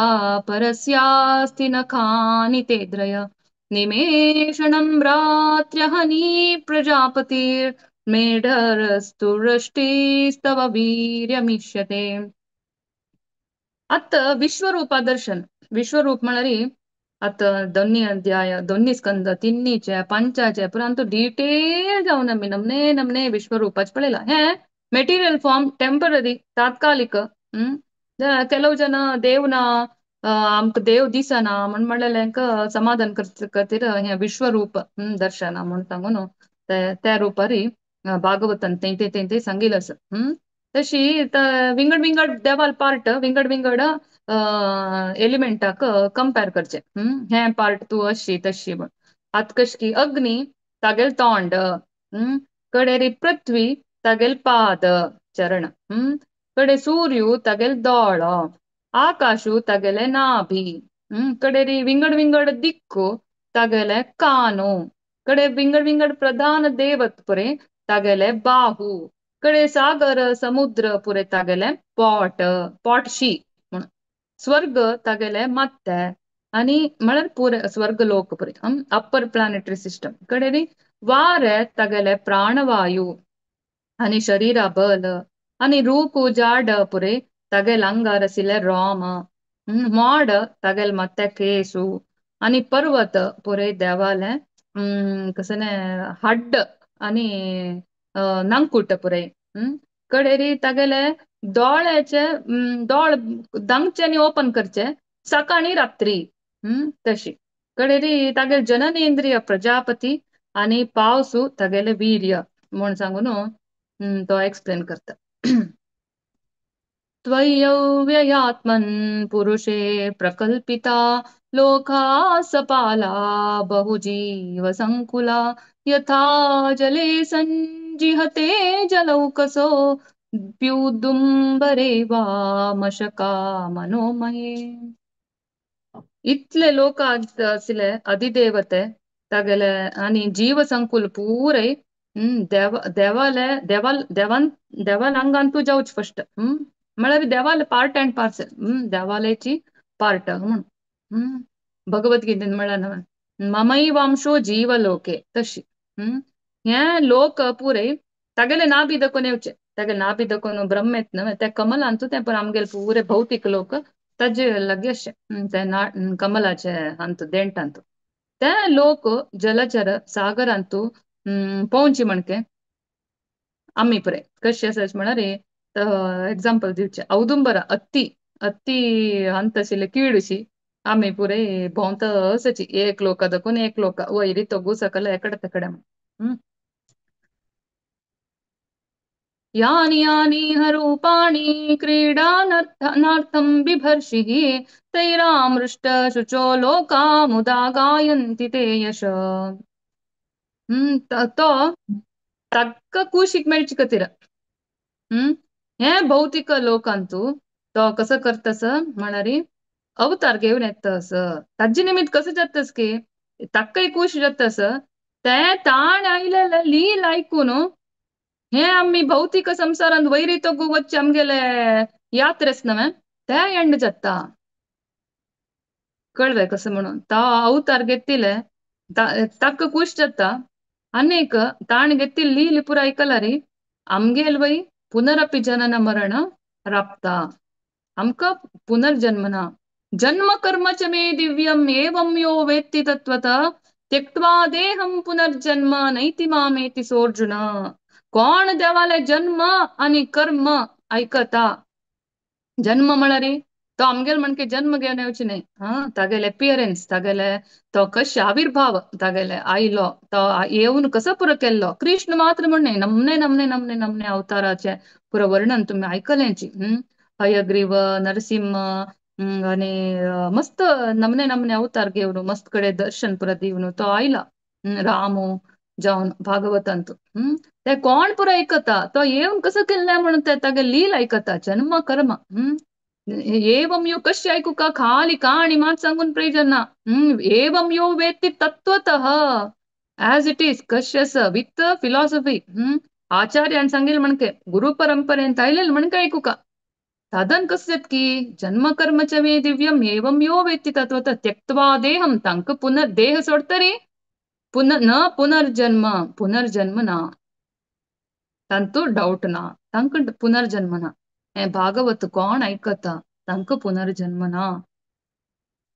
परस्यास्ति नखानि तेद्रय निमेषणं रात्र्यहनि प्रजापतिर्मेढरस्तु वृष्टिस्तव वीर्यमिष्यते. आतां विश्वरूपा दर्शन. विश्वरूप म्हळ्यार आतां दोन्ही अध्याय दोन्ही स्कंद तिन्हीचे पंचाचे पुरान तो डिटेल जावन आमी नमने नमने विश्वरूपाच पळयला. हें मेटिरियल फॉर्म टेंपररी तात्कालिक. ಕೆಲವು ಜನ ದೇವ್ನ आमकां देव दिसना म्हण म्हणलें समाधान खातीर हें विश्वरूप दर्शन म्हूण सांगून त्या रुपारी भागवतान तें तें तें तें सांगिल्लें आसा. तशी विंगड विंगड देवाल पार्ट विंगड विंगड एलिमेंटाक कंपेर करचें. हें पार्ट तूं अशी तशी म्हण. आतां कशें की अग्नी तागेलें तोंड, कडेरी पृथ्वी तागेलें पाद चरण, कಡೆ सूर्यु तागेलें दोळो, आकाशु तागेलें नाभि, कडेरी विंगड विंगड दिक्कु तागेलें कानो, कಡೆ विंगड विंगड प्रधान देवत पुरे तागेलें बाहु, कಡೆ सागर समुद्र पुरे तागेलें पोट पोटशी म्हूण, स्वर्ग तागेलें मात्ते आनी म्हळ्यार पुरे स्वर्ग लोक पुरे अप्पर प्लॅनेटरी सिस्टम. कडेरी वारे तागेलें प्राणवायु आनी शरीरा बल आनी रूख झाड पुरे तागेल अंगार आशिल्लें रोम, मोड तागेल मात्ते केसू आनी पर्वत पुरे देवालें कसलें हड्ड आनी नंकूट पुरे. कडेरी तागेले दोळ्याचे दोळ दांगच्यानी ओपन करचे सकाळी रात्री तशी. कडेरी तागेले जननेंद्रिय प्रजापती आनी पावसू तागेले वीर्य म्हूण सांगून तो एक्सप्लेन करता. त्वय्यव्ययात्मन् पुरुषे प्रकल्पिता लोकाः सपाला बहुजीवसङ्कुला यथा जले सञ्जिहते जलौकसो प्युदुंबरे वा मशका मनोमये. इतले लोक आशिल्ले अधिदेवते तागेले आनी जीवसंकुल पुराय देव देवाले देवाल देवान देवाल आंगान तूं जावच फस्ट. म्हळ्यार देवाले पार्ट अँड पार्सल, देवालयाची पार्ट म्हूण. भगवद्गीतेन म्हळ्यार न्हय ममैवांशो जीवलोके तशी. हें लोक पुराय तागेले नाभि दाखोवन येवचे, तागेले नाभि दाखोवन ब्रह्म येत न्हय त्या कमलांतू तें पण आमगेले पुरे भौतीक लोक ताजे लागीं अशें ते ना कमलाचे हांतू देंठांतू ते लोक जलचर सागरांतू पोवची म्हणके आमी पुराय कशें आसा म्हळ्यार एक्झाम्पल दिवचें औदुंबरा अत्ती अत्ती अंत आशिल्ले कीड अशी आमी पुराय भोंवता अशी एक लोका दाखोवन एक लोका वयरी तोगू सकल एकडे तेकडे. यानि यानि रूपाणि क्रीडानार्थं बिभर्षिः तैरामृष्ट शुचो लोका मुदा गायन्ति ते यश. तो ताका कुशीक मेळची खातीर हें भौतीक लोकांतू तो कसो करतास म्हळ्यार अवतार घेवन येता असं ताजे निमित्त कसं जातास की ताकाय खूश जातास ते ताण आयलेले लील आयकून हे आमी भौतीक संवसारांत वैरी तोगू वच्चे आमगेले यात्रेस न्हय ते एंड जाता. कळ्ळें कसं म्हणून तो अवतार घेतिले ताका खूश जाता आनीक ताण घेतिल्ली लील पुरा आयकल्यार आमगेल वय पुनरपि जनन मरण राबता आमकां पुनर्जन्म ना. जन्म कर्म च मे दिव्यम एवं यो वेत्ति तत्त्वतः त्यक्त्वा देहं पुनर्जन्म नैति मामेति सोऽर्जुन. कोण देवाले जन्म आनी कर्म आयकता. जन्म म्हळ्यार तो आमगेल म्हणके जन्म घेवन येवचे न्हय, हा तागेले एपियरन्स तागेले तो कशे आविर्भाव तागेले आयलो तो येवन कसो पुरो केल्लो कृष्ण मात्र म्हण न्हय नमने नमने नमने नमने अवताराचे पुरो वर्णन तुमी आयकलेंची. हयग्रीव नरसिंह आनी मस्त नमने नमने अवतार घेवन मस्त कडेन दर्शन पुरो दिवन तो आयला रामू जावन भागवतांत. ते कोण पुरो आयकता तो येवन कसो केल्लें म्हणून ते तागे लील आयकता जन्म कर्म. एवं यो कशें आयकुका खाली काणी मात सांगून प्रयोजन ना. एवं यो वेत्ति तत्त्वतः एज it is कशें आसा विथ फिलॉसॉफी. आचार्यान सांगेल म्हणके गुरु परंपरेन आयलेल म्हणके ऐकूका. साधन कसं जात की जन्म कर्म च मे दिव्यम एवं यो वेत्ति तत्त्वतः त्यक्त्वा देहं तांक पुनर् देह सोडतरी पुनः न पुनर्जन्म, पुनर्जन्म ना, तांतू डाऊट ना, तांक पुनर्जन्म ना. हें भागवत कोण आयकता तांकां पुनर्जन्म ना.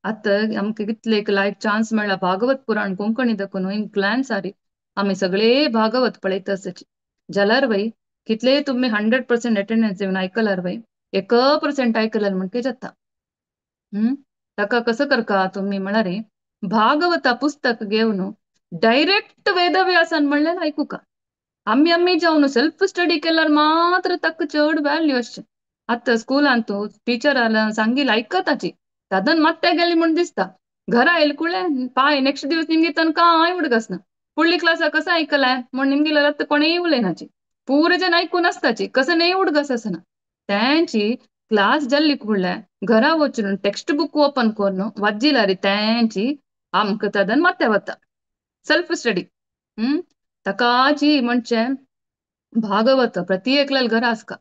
आतां आमकां कितले एक लायक चान्स मेळ्ळा भागवत पुराण कोंकणी दाखोवन एक ग्लान्स आरी आमी सगळे भागवत पळयत आसाची. जाल्यार बाई कितले तुमी 100% अटेंडन्स दिवन आयकल्यार बाई 1% आयकल्यार म्हणके जाता. ताका कसं करका तुमी म्हळ्यार भागवता पुस्तक घेवन डायरेक्ट वेदव्यासान म्हणल्यार आयकुका. आमी आमी जावन सेल्फ स्टडी केल्यार मात्र ताका चड व्हॅल्यू आसचें. आतां स्कुलांत टिचरान सांगिल्लें आयकताची साधन मात्ते गेली म्हूण दिसता. घरा आयल कुळे पाय नेक्स्ट दिवस निमगे तन कांय उडगासना. फुडली क्लासा कसं आयकलाय म्हूण निमगेल्यार आतां कोणेय उलयनाची, पुरे जण आयकून आसताची, कसं नाही उडगास आसना. तेंची क्लास जाल्ली फुडल्या घरा वचून टेक्स्ट बूक ओपन करून वाजिल्यार तेंची आमकां तादन मात्ते वता सेल्फ स्टडी. ताकाची म्हणजे भागवत प्रति एकल्याल घरा आसका.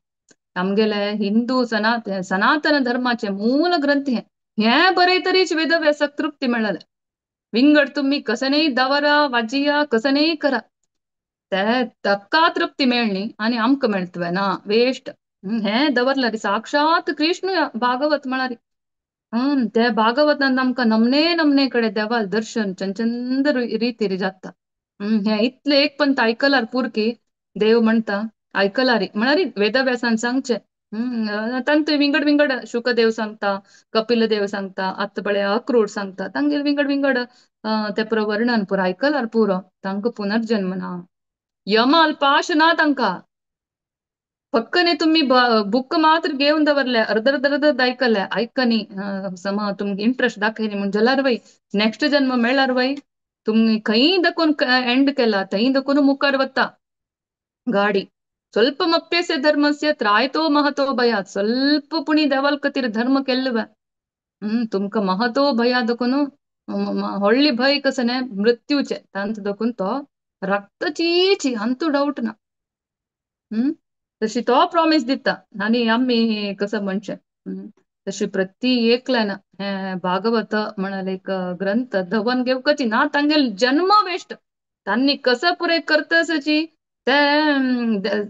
आमगेले हिंदू सनातन धर्माचे मूल ग्रंथ हे, हे बरे तरीच वेदव्यासाक तृप्ती मेळ्ळले. विंगड तुमी कसनय दवरा वाजिया कसनय करा ते ताका तृप्ती मेळ्ळी आनी आमकां मेळटलें ना वेस्ट. हे दवरल्यार साक्षात कृष्ण भागवत म्हळ्यार. ते भागवतान आमकां नमने नमने कडेन देवाल दर्शन चंचंद रितीर जाता. हे इतले एक पंत आयकल्यार पुरकी देव म्हणटा आयकलारी म्हळ्यार वेदव्यासान सांगचें. तांतूय विंगड विंगड शुकदेव सांगता, कपिल देव सांगता, आतां पळय अक्रूर सांगता, तांगेर विंगड विंगड ते पुरो वर्णन पुरो आयकल्यार पुरो तांकां पुनर्जन्म ना, यमाल पाश ना तांकां. फक्त न्ही तुमी बुक मात्र घेवन दवरले अर्द अर्द अर्द आयकले आयकनी समा तुमकां इंट्रस्ट दाखयली म्हूण जाल्यार वय नेक्स्ट जन्म मेळ्ळ्यार वय तुमी खंय दाखोवन एंड केला थंय दाखोवन मुखार वता गाडी. स्वल्पमप्यस्य धर्मस्य त्रायतो महतो भयात्. स्वल्प पुणी देवाल खातीर धर्म केल्ले बा. तुमकां महतो भया दाखोवन व्हडली भंय कसं न्ही मृत्यूचे तांचो दाखोवन तो रक्तचीची हांतू डावट ना. तशी तो प्रॉमीस दिता आनी आमी कसं म्हणचें. तशी प्रति एकल्यान हें भागवत म्हणाले एक ग्रंथ धवन घेवपाची ना तांगेल जन्म वेस्ट. तांणी कसं पुरे करतसची ते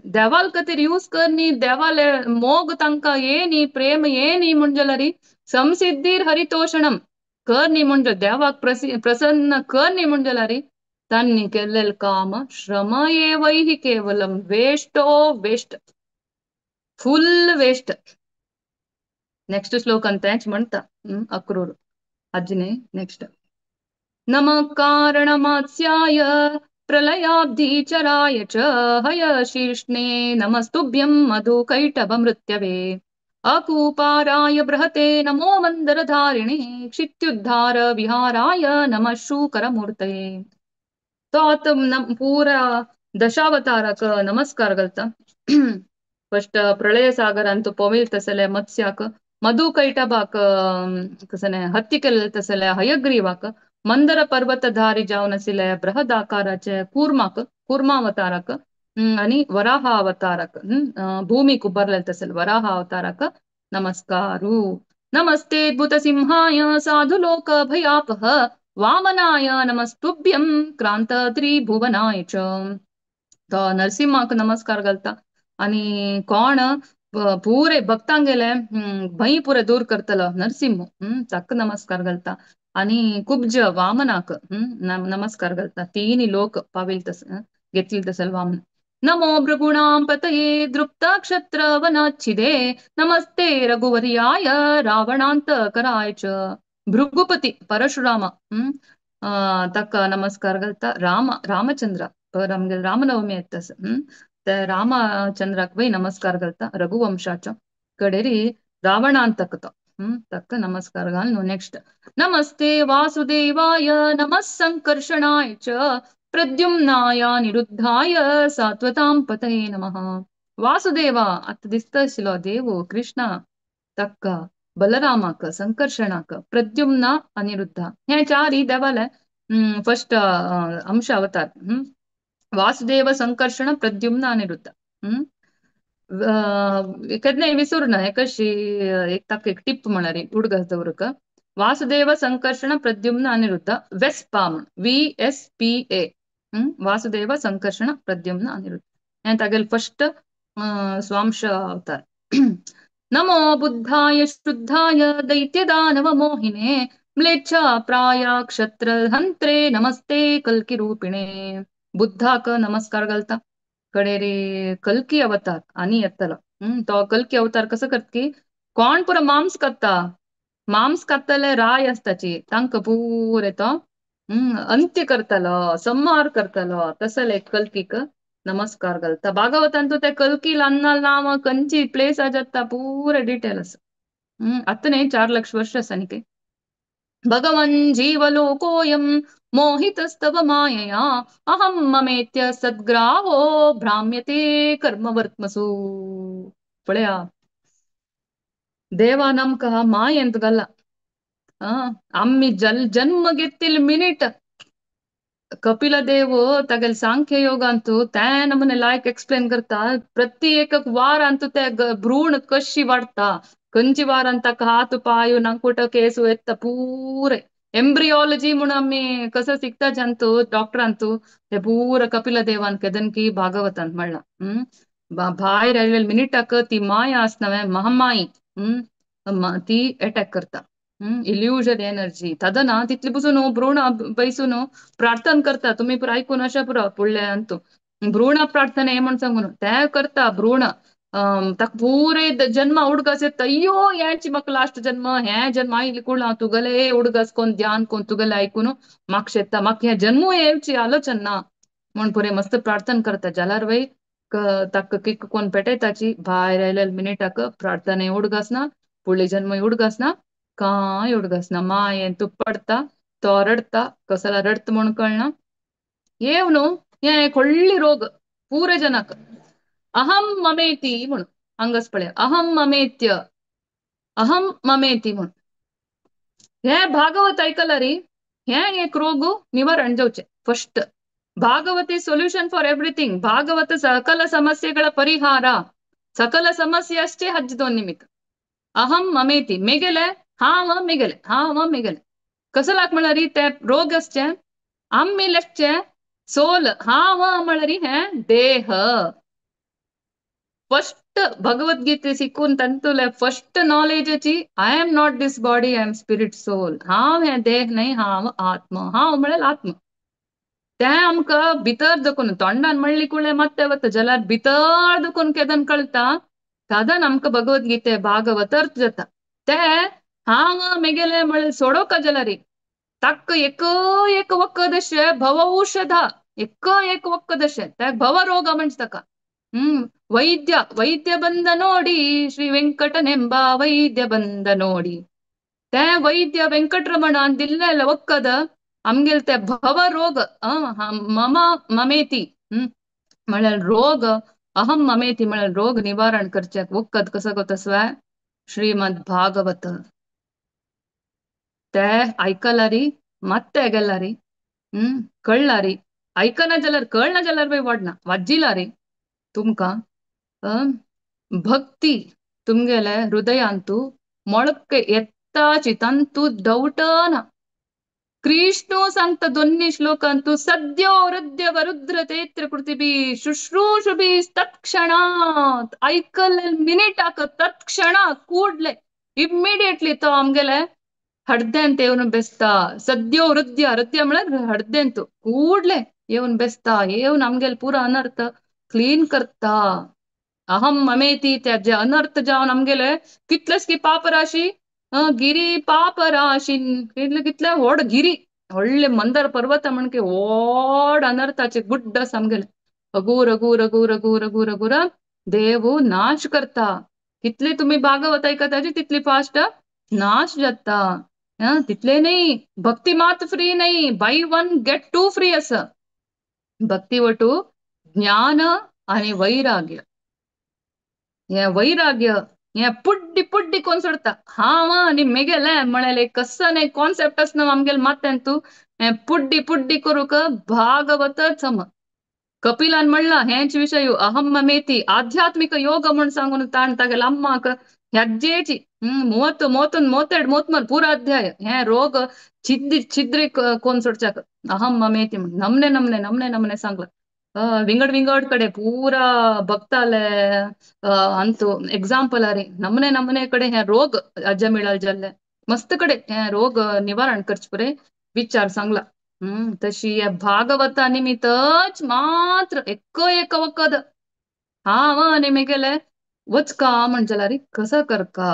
देवाल खातीर यूज कर न्ही, देवाले मोग तांकां ये न्ही, प्रेम ये न्ही म्हूण जाल्यार संसिद्धीर हरितोषणम कर न्ही म्हणजे देवाक प्रसन्न कर न्ही म्हूण जाल्यार तांणी केल्लें काम श्रम एवैः केवलम वेस्टो वेस्ट, फुल वेस्ट. नेक्स्ट श्लोकान तेंच म्हणटा अक्रूर अज्जने. नेक्स्ट नमः कारणमात्स्याय प्रलयाब्धिचराय च हयशीर्ष्णे नमस्तुभ्यं मधुकैटभमृत्यवे. अकूपाराय बृहते नमो मन्दरधारिणे क्षित्युद्धार विहाराय नमः शूकरमूर्तये. तो आतां पुरा दशावताराक नमस्कार घालता. फस्ट प्रलय सागरांत पोवेल तसले मत्स्याक, मधुकैटभाक कसने हत्ती केल्ले तसले हयग्रीवाक, मंदर पर्वतधारी जावन आशिल्ले बृहदाकाराचे कूर्माक, कूर्मावताराक आनी वराह अवताराक, भूमीक उबारलेले तसले वराह अवताराक नमस्कारू. नमस्ते भूतसिंहाय साधुलोक भयापह वामनाय नमस्तुभ्यं क्रांत त्रिभुवनाय च. तो नरसिंहाक नमस्कार घालता आनी कोण पुरे भक्तांगेले भंय पुरे दूर करतलो नरसिंह ताका नमस्कार घालता. आनी कुब्ज वामनाक नमस्कार घालता. तिनी लोक पाविल तस घेतली तसल वामन. नमो भृगुणां पतये द्रुप्तक्षत्रवनाच्छिदे नमस्ते रघुवर्याय रावणान्तकराय च. भृगुपती परशुराम ताका नमस्कार घालता. राम रामचंद्र आमगेले रामनवमी येता ते रामचंद्राक वय नमस्कार घालता. रघुवंशाच्या कडेरी रावणांतक तो ताका नमस्कार घाल. नेक्स्ट नमस्ते वासुदेवाय नमः संकर्षणाय च प्रद्युम्नाय निरुद्धाय सात्वतां पतये नमः. वासुदेवा आतां दिसता आशिल्लो देव कृष्णा ताका बलरामाक संकर्षणाक प्रद्युम्ना अनिरुद्ध हे चारय देवाले फस्ट अंश अवतार. वासुदेव संकर्षण प्रद्युम्न अनिरुद्ध. हम्म. केन्नाय विसरू ना कशी एक ताका एक टिप म्हळ्यार उडगास दवरूंक. वासुदेव संकर्षण प्रद्युम्न अनिरुद्ध वेस्पा म्हण, VSPA. Vasudeva Sankarshana Pradyumna Aniruddha हें तागेले फर्स्ट स्वांश अवतार. नमो बुद्धाय शुद्धाय दैत्य दानव मोहिने म्लेच्छ प्राय क्षत्र हंत्रे नमस्ते कल्की रूपिणे. बुद्धाक नमस्कार घालता कडेरी कल्की अवतार आनी येतलो. तो कल्की अवतार कसो करता की कोण पुरो मांस काडटा, मांस काडटले राय आसताची तांकां पुरे तो अंत्य करतलो, संहार करतलो. तसले कल्कीक नमस्कार घालता. भागवतान तूं ते कल्की लन्ना नांव खंयची प्लेस आसा पुरे डिटेल आसा. आतां न्ही 4 लक्ष वर्ष आसा न्ही की. भगवन् जीवलोकोऽयं मोहितस्तव मायया अहं ममेत्य सद्ग्राहो भ्राम्यते कर्मवर्त्मसु. पळया देवा आमकां मायेंत घाला. आमी जन्म घेतिल्ले मिनीट कपिल देव तागेले सांख्य योगांतु ते नमुने लायक एक्सप्लेन करता. प्रति एक वारांतु ते भ्रूण कशी वाडटा, खंयची वारान ताका हात पांय नांकुट केस येता पुरे एम्ब्रियोलॉजी म्हूण आमी कसो शिकता जानतू डॉक्टरांतू ते पुरे कपिल देवान केदनकी भागवतांत म्हणलां. भायर आयिल्ले मिनिटाक ती माया आसना न्हय महामाई, ती एटॅक करता. इल्युजन एनर्जी तदना तितली पसून भ्रूण बैसून प्रार्थना करता. तुमी पुरो आयकून अशें पुरो फुडल्या अंतू भ्रूण प्रार्थना हें म्हण सांगून ते करता. भ्रूण ताका पुरे जन्म उडगास येता, अय्यो हेंच म्हाका लास्ट जन्म, हें जन्म आयले कूळ हांव तुगेले उडगास कोन्न ध्यान कोन्न तुगेले आयकून म्हाका शेता, म्हाका हें जन्मूय येवची आलोचन ना म्हूण पुरे मस्त प्रार्थना करता. जाल्यार वय ताका किक कोन्न पेटयताची भायर आयले मिनिटाक प्रार्थना उडगास ना, फुडले जन्म उडगास ना, कांय उडगास ना. मायेन तूं पडटा, तो रडटा, कसला रडटा म्हूण कळना. येव न्हू हें एक व्हडली रोग पुरे जनाक. अहं ममेती म्हूण हांगाच पळय, अहं ममेत्य, अहं ममेती म्हूण हें भागवत आयकलां री, हें एक रोग निवारण जावचें. First Bhagavata is solution for everything. Bhagavata सकल समस्येಗಳ ಪರಿಹಾರ, सकल ಸಮಸ್ಯೆ ಅಷ್ಟೇ ಹಜ್ಜದೊಂದು ನಿಮಿತ್ತ. ಅಹಂ ಮಮೇತಿ मेगेले, हांव मेगेले, हांव मेगेले कसो लाग म्हळ्यार ते रोग आसचे आमी लेखचे सोल हांव म्हळ्यार हें देह. फर्स्ट भगवद्गीते शिकून तांतुले first नॉलेजाची I am not this body, I am spirit soul. हांव हें देह न्हय, हांव आत्म, हांव म्हळ्यार आत्म. तें आमकां भितर दखून तोंडान म्हणली कुळे मात्ते वता, जाल्यार भितर दखून केदन कळटा तादन आमकां भगवद्गीते भागवत अर्थ जाता. ते हांव मेगेले म्हळ्यार सोडोवका जाल्यार ताका एक एक वखद अशें भवौषध, एक एक वखद अशें त्या भवरोग म्हणटा ताका. वैद्य वैद्य ಬಂದ ನೋಡಿ ಶ್ರೀ ವೆಂಕಟನೆಂಬ ವೈದ್ಯ ಬಂದ ನೋಡಿ, ते वैद्य ವೆಂಕಟರಮಣ ಅಂದಿಲ್ಲ ಒಕ್ಕದ आमगेले ते भवरोग मम ममेती म्हळ्यार रोग, अहम ममेती म्हळ्यार रोग निवारण करच्याक वखद कसो कोता स्वाय श्रीमद भागवत. ते आयकलारी ಮತ್ತೆ गेलारी कळलारी, आयकना जाल्यार कळना जाल्यार बाय वाडना वाज्जिलारी तुमकां भक्ती तुमगेले हृदयांतु ಮೊಳಕೆ ಎತ್ತಾಚಿ ತಂತು ಡೌಟನ. ಕೃಷ್ಣ सांगता दोन्ही श्लोकांतु सद्यो हृदय वरुद्र तैत्र कृतिभि शुश्रूषुभि तत्क्षणात ऐकले मिनिटाक तत्क्षण ಕೂಡ್ಲೆ ಇಮ್ಮಿಡಿಯೇಟ್ಲಿ तो आमगेले हಡ್ದೆ येवन ಬೆಸ್ತಾ. ಸದ್ಯೋ ಹೃದಯ, ಹೃದಯ म्हळ्यार हಡ್दೆಂತು ಕೂಡ್ಲೆ येवन ಬೆಸ್ತಾ, येवन आमगेले पुरा अनर्थ क्लीन करता. अहम ममेती त्या अनर्थ जावन आमगेले कितलेच की पापराशी गिरी पापराशी कितले कितले व्हड गिरी व्हडले मंदर पर्वत म्हणके व्हड अनर्थाचे गुड्ड आसा आमगेले. अगूर अगूर अगूर अगूर अगूर अगूर देव नाश करता. कितले तुमी भागवत ऐकताची तितली फास्ट नाश जाता. तितले न्ही, भक्ती मात फ्री न्ही, buy one get two free आसा. भक्ती वटू ज्ञान आनी वैराग्य. हें वैराग्य हें पुड्डी पुड्डी कोण सोडटा. हांव आनी मेगेलें म्हळ्यार कसो न्ही कॉन्सेप्ट आसना आमगेले माथ्यान तूं हें पुड्डी पुड्डी करूंक भागवतच सम. कपिलान म्हणला हेंच विशय अहम ममेती आध्यात्मिक योग म्हण सांगून ताण तागेले अम्माक ह्याज्जेची ಮೂವತ್ತು ಮೂವತ್ತೊಂದು ಮೂವತ್ತೆರಡು ಮೂವತ್ಮೂರು ಪೂರ ಅಧ್ಯಾಯ ಹೇ ರೋಗ छिद्री छिद्री कोण सोडच्याक अहम ममेती नमने नमने नमने नमने सांगला. विंगड विंगड कडे पूरा भक्ताले अंतु एग्जाम्पल अरे नमने नमने कडे हे रोग अज्जा जाल्ले मस्त कडे हे रोग निवारण करचे पुरे विचार सांगला. तशी या भागवता निमित्तच मात्र एक एक वखद हांव आनी मेगेले वचका म्हणचेला रे कसं करका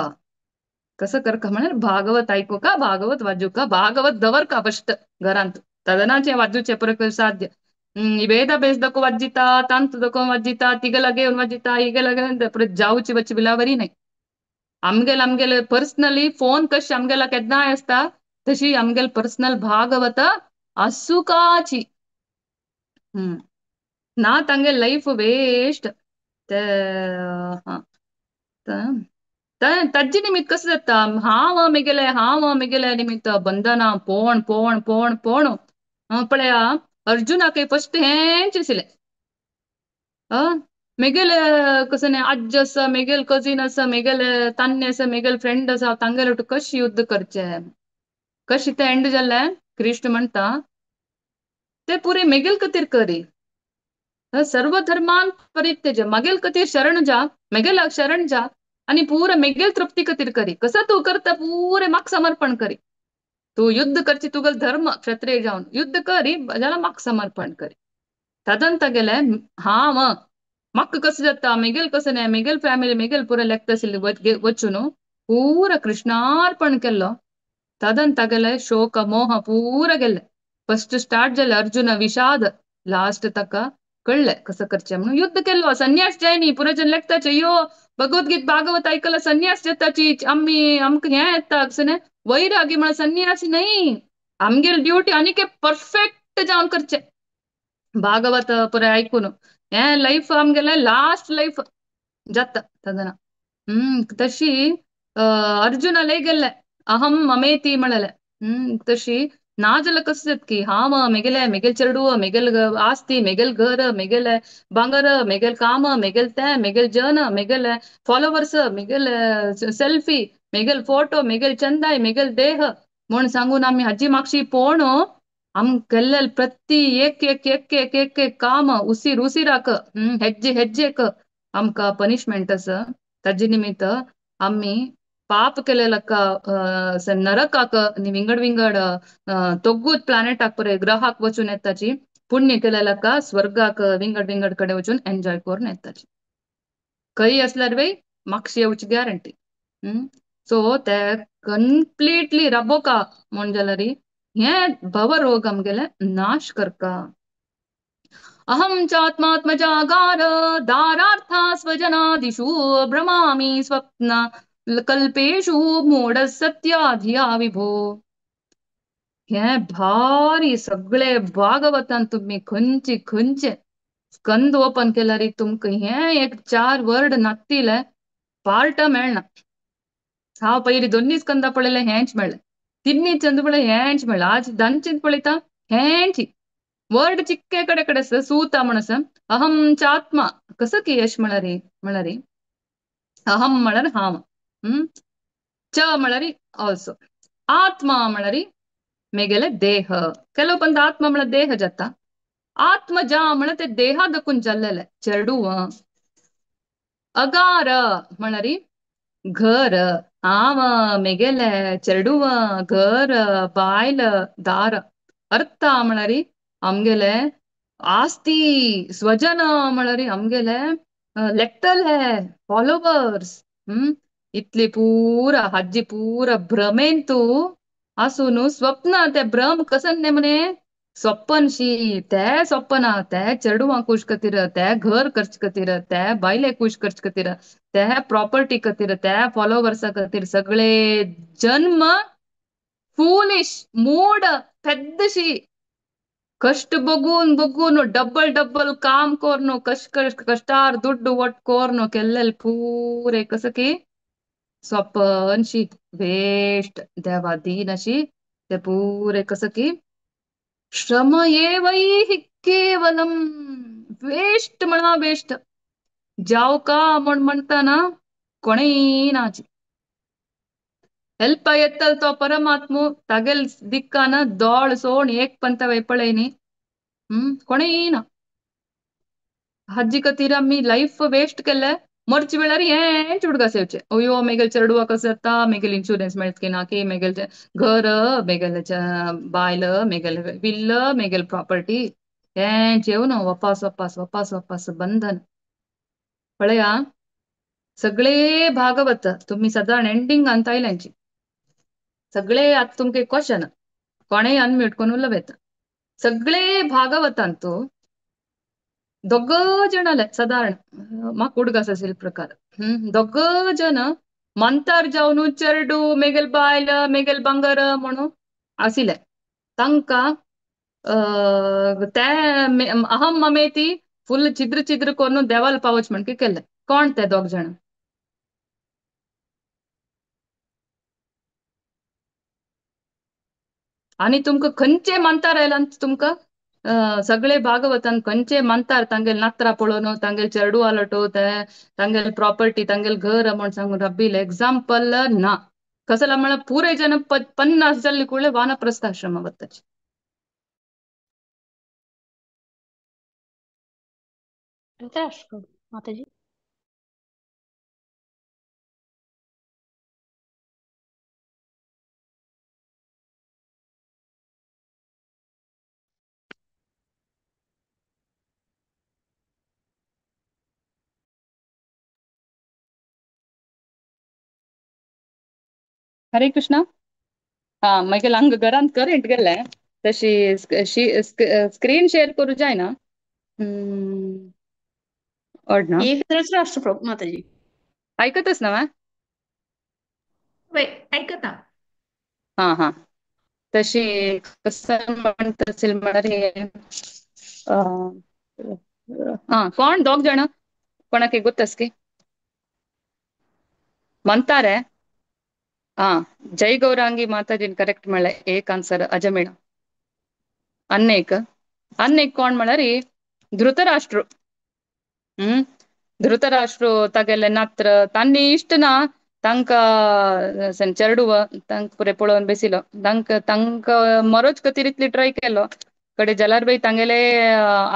कसं करका म्हळ्यार भागवत आयकू का भागवत वाजू का भागवत दवर का फस्ट घरांत तदनाचे वाजूचे पुरे साध्य. वेदा बेस दको वाजिता तांत दको वाजिता तिगे लागे वाजिता इगे लागे पुरे जाऊची बच्ची बिलावरी नाही. आमगेल आमगेले पर्सनली फोन कशी आमगेला केन्नाय आसता तशी आमगेल पर्सनल भागवत आसुकाची. ना तांगे लायफ वेस्ट. ते ताजे निमित्त कसं जाता हांव मेगेले हांव मेगेले निमित्त बंधना पोण पोण पोण पोण पळया अर्जुनाक फस्ट हेंच आशिल्लें. मेगेले कसं न्ही आज्ज आसा मेगेल कजीन आसा मेगेले तान्ने आसा मेगेल फ्रेंड आसा तांगेले कशें युद्ध करचें कशें तें एंड जालें. कृष्ण म्हणटा ते पुरे मेगेल खातीर करी सर्व धर्मान परित्यज मगेल खातीर शरण जा मेगेलाक शरण जा आणि पुरा मेगेल तृप्ती खातीर करी कसं तूं करता पुरे म्हाका समर्पण करी. तूं युद्ध करची तुगेलो धर्म क्षत्रिय जावन युद्ध करी जाल्यार म्हाका समर्पण करी. तदंत गेले हांव म्हाका कसं जाता मेगेल कसं न्ही मेगेल फॅमिली मेगेल पुरा लेखता आशिल्ली वचून पुरा कृष्णार्पण केल्लो. तदंत गेले शोक मोह पुरा गेले. फस्ट स्टार्ट जाले अर्जुन विषाद लास्ट ताका कळ्ळें कसं करचें म्हणून युद्ध केल्लो. संन्यास जाय न्ही पुरा जन लेखताचे यो भगवद्गीत भागवत आयकला संन्यास जाताची आमी आमकां हें येता कशें न्ही वैरागी म्हळ्यार संन्यासी न्ही आमगेली ड्युटी आनीक परफेक्ट जावन करचें. भागवत पुराय आयकून हें लायफ आमगेलें लास्ट लायफ जाता तेन्ना. तशी अर्जुनाले गेल्ले अहम ममेती म्हणलें. तशी ना जाल्यार कसं जाता की हांव मेगेले मेगेल चेडूं मेगेल आस्ती मेगेल घर मेगेले भांगर मेगेल काम मेगेल तें मेगेल जन मेगेले फॉलोवर्स मेगेल सेल्फी मेगेल फोटो मेगेल चंदाय मेगेल देह म्हूण सांगून आमी हाजी मागशी पोण आम केल्ले प्रति एक एक एक एक एक एक काम उसीर उसिराक हेज्जे हेज्जेक आमकां पनिशमेंट आसा. ताजे निमित्त आमी पाप केलेलका नरकाक विंगड विंगड तोग्गूत प्लॅनेटाक पळय ग्रहाक वचून येताची पुण्य केलेलका स्वर्गाक विंगड विंगड कडेन वचून एन्जॉय करून येताची. खंय आसल्यार वय मागशी येवची गॅरंटी. सो ते कंप्लिटली राबोका म्हण जाल्यार हें भवरोग आमगेले नाश करका. अहं चात्मात्मजागार दारार्था स्वजनादिषु भ्रमामि स्वप्न कल्पेषु मूढ सत्याधिया विभो. हे भारी सगळे भागवतान तुम्ही खंयचे खंयचे स्कंद ओपन केल्यार तुमकां हें एक 4 वर्ड नातिले पार्ट मेळना. हांव पयलीं दोन्ही स्कंदा पळयलें हेंच मेळ्ळें, तिन्ही चंद पळय हेंच मेळ्ळें, आज दांचेंत पळयता हेंच वर्ड चिक्के कडे कडे आसा. सूता म्हण आसा अहम चात्मा कसं की यश म्हळ्यार म्हळ्यार अहम म्हळ्यार हांव, च म्हळ्यार ऑल्सो, आत्मा म्हळ्यार मेगेले देह. ಕೆಲವು ಬಂದ ಆತ್ಮ म्हळ्यार देह जाता, आत्म जा म्हळ्यार ते देहा दकून जाल्लेले चेडूं. अगार म्हळ्यार घर, हांव मेगेले चेडूं घर बायल दार. अर्थ म्हळ्यार आमगेले आस्ती, स्वजन म्हळ्यार आमगेले लेखतले फॉलोवर्स. इतली पूरा हाजी पूरा भ्रमेन तूं आसून स्वप्न ते भ्रम कसन न्ही म्हणे स्वप्नशी ते स्वप्न ते चेडवां खूश खातीर ते घर खर्च खातीर ते बायले खूश करचे खातीर ते प्रॉपर्टी खातीर ते फॉलोवर्सा खातीर सगळे जन्म फूलिश मूड पेद्दशी कष्ट बघून बघून डबल डबल काम करून कष्ट कष्ट कष्टार दुड्डू वट करून केल्लेले पुरे कसं की स्वप्नशी वेस्ट देवा दीन अशी ते पुरे कसं की श्रम एवैहि केवलम वेस्ट म्हणा वेस्ट. जावका म्हण म्हणटा ना कोणेय नाची. हेल्प येतल तो परमात्मू तागेल दिक्कान दोळ सोण एक पंत वैपळयनी. कोणेय ना. हाजी खातीर आमी लायफ वेस्ट केले. मरचे वेळार हें चुडगा सेवचे अयो मेगेल चेडवा कसं जाता, मेगेल इन्शुरन्स मेळत की ना की मेगेल घर, मेगेल बायल, मेगेल विल्ल, मेगेल प्रॉपर्टी, हें जेवन वपास वपास वपास वपास बंधन. पळया सगळे भागवत तुम्ही सदां एंडिंग अंत आयल्यांची सगळे आतां तुमकां क्वेश्चन कोणेय अनम्यूट करून उलोवं. सगळे भागवतांतू दोग जण आले सादारण म्हाका उडगास आशिल्ले प्रकार. दोग जण मंतार जावन चेरडू मेगेल बायल मेगेल बांगर म्हणून आशिल्ले. तांकां ते अहम ममेती फुल छिद्र छिद्र करून देवाल पावच म्हणके केले. कोण ते दोग जण? आनी तुमकां खंयचे मंतार आयला तुमकां सगळे भागवतान खंयचे मंतार तांगेल नात्रां पळोवन तांगेल चेरडू आलटो ते तांगेल प्रॉपर्टी तांगेल घर म्हण सांगून रब्बील एग्जाम्पल ना. कसला म्हळ्यार पुरे जण 50 जाल्ले कुळे वानप्रस्थाश्रम वताचे. धृतराष्ट्र माताजी. हरे कृष्णा. हा मागीर हांगा घरांत करंट गेले तशी स्क्रीन शेअर करू जायना. ना एक धृतराष्ट्र माताजी. ऐकतच ना? ऐकता. हा हा तशी कसं म्हणत असेल म्हळ्यार हा कोण दोग जण कोणाक गोत्तस की म्हणतारे. हा जय गौरांगी माताजीन करेक्ट म्हणलें. एक आन्सर अजमेळ. अन्नेक अन्नेक कोण म्हळ्यार धृतराष्ट्र. धृतराष्ट्र तागेले नात्र तांणी इश्ट ना तांकां चेरडूव तांकां पुरे पळोवन बेसिलो तांकां तांकां मरोच खातीर इतली ट्राय केलो. कडे जाल्यार बाई तांगेले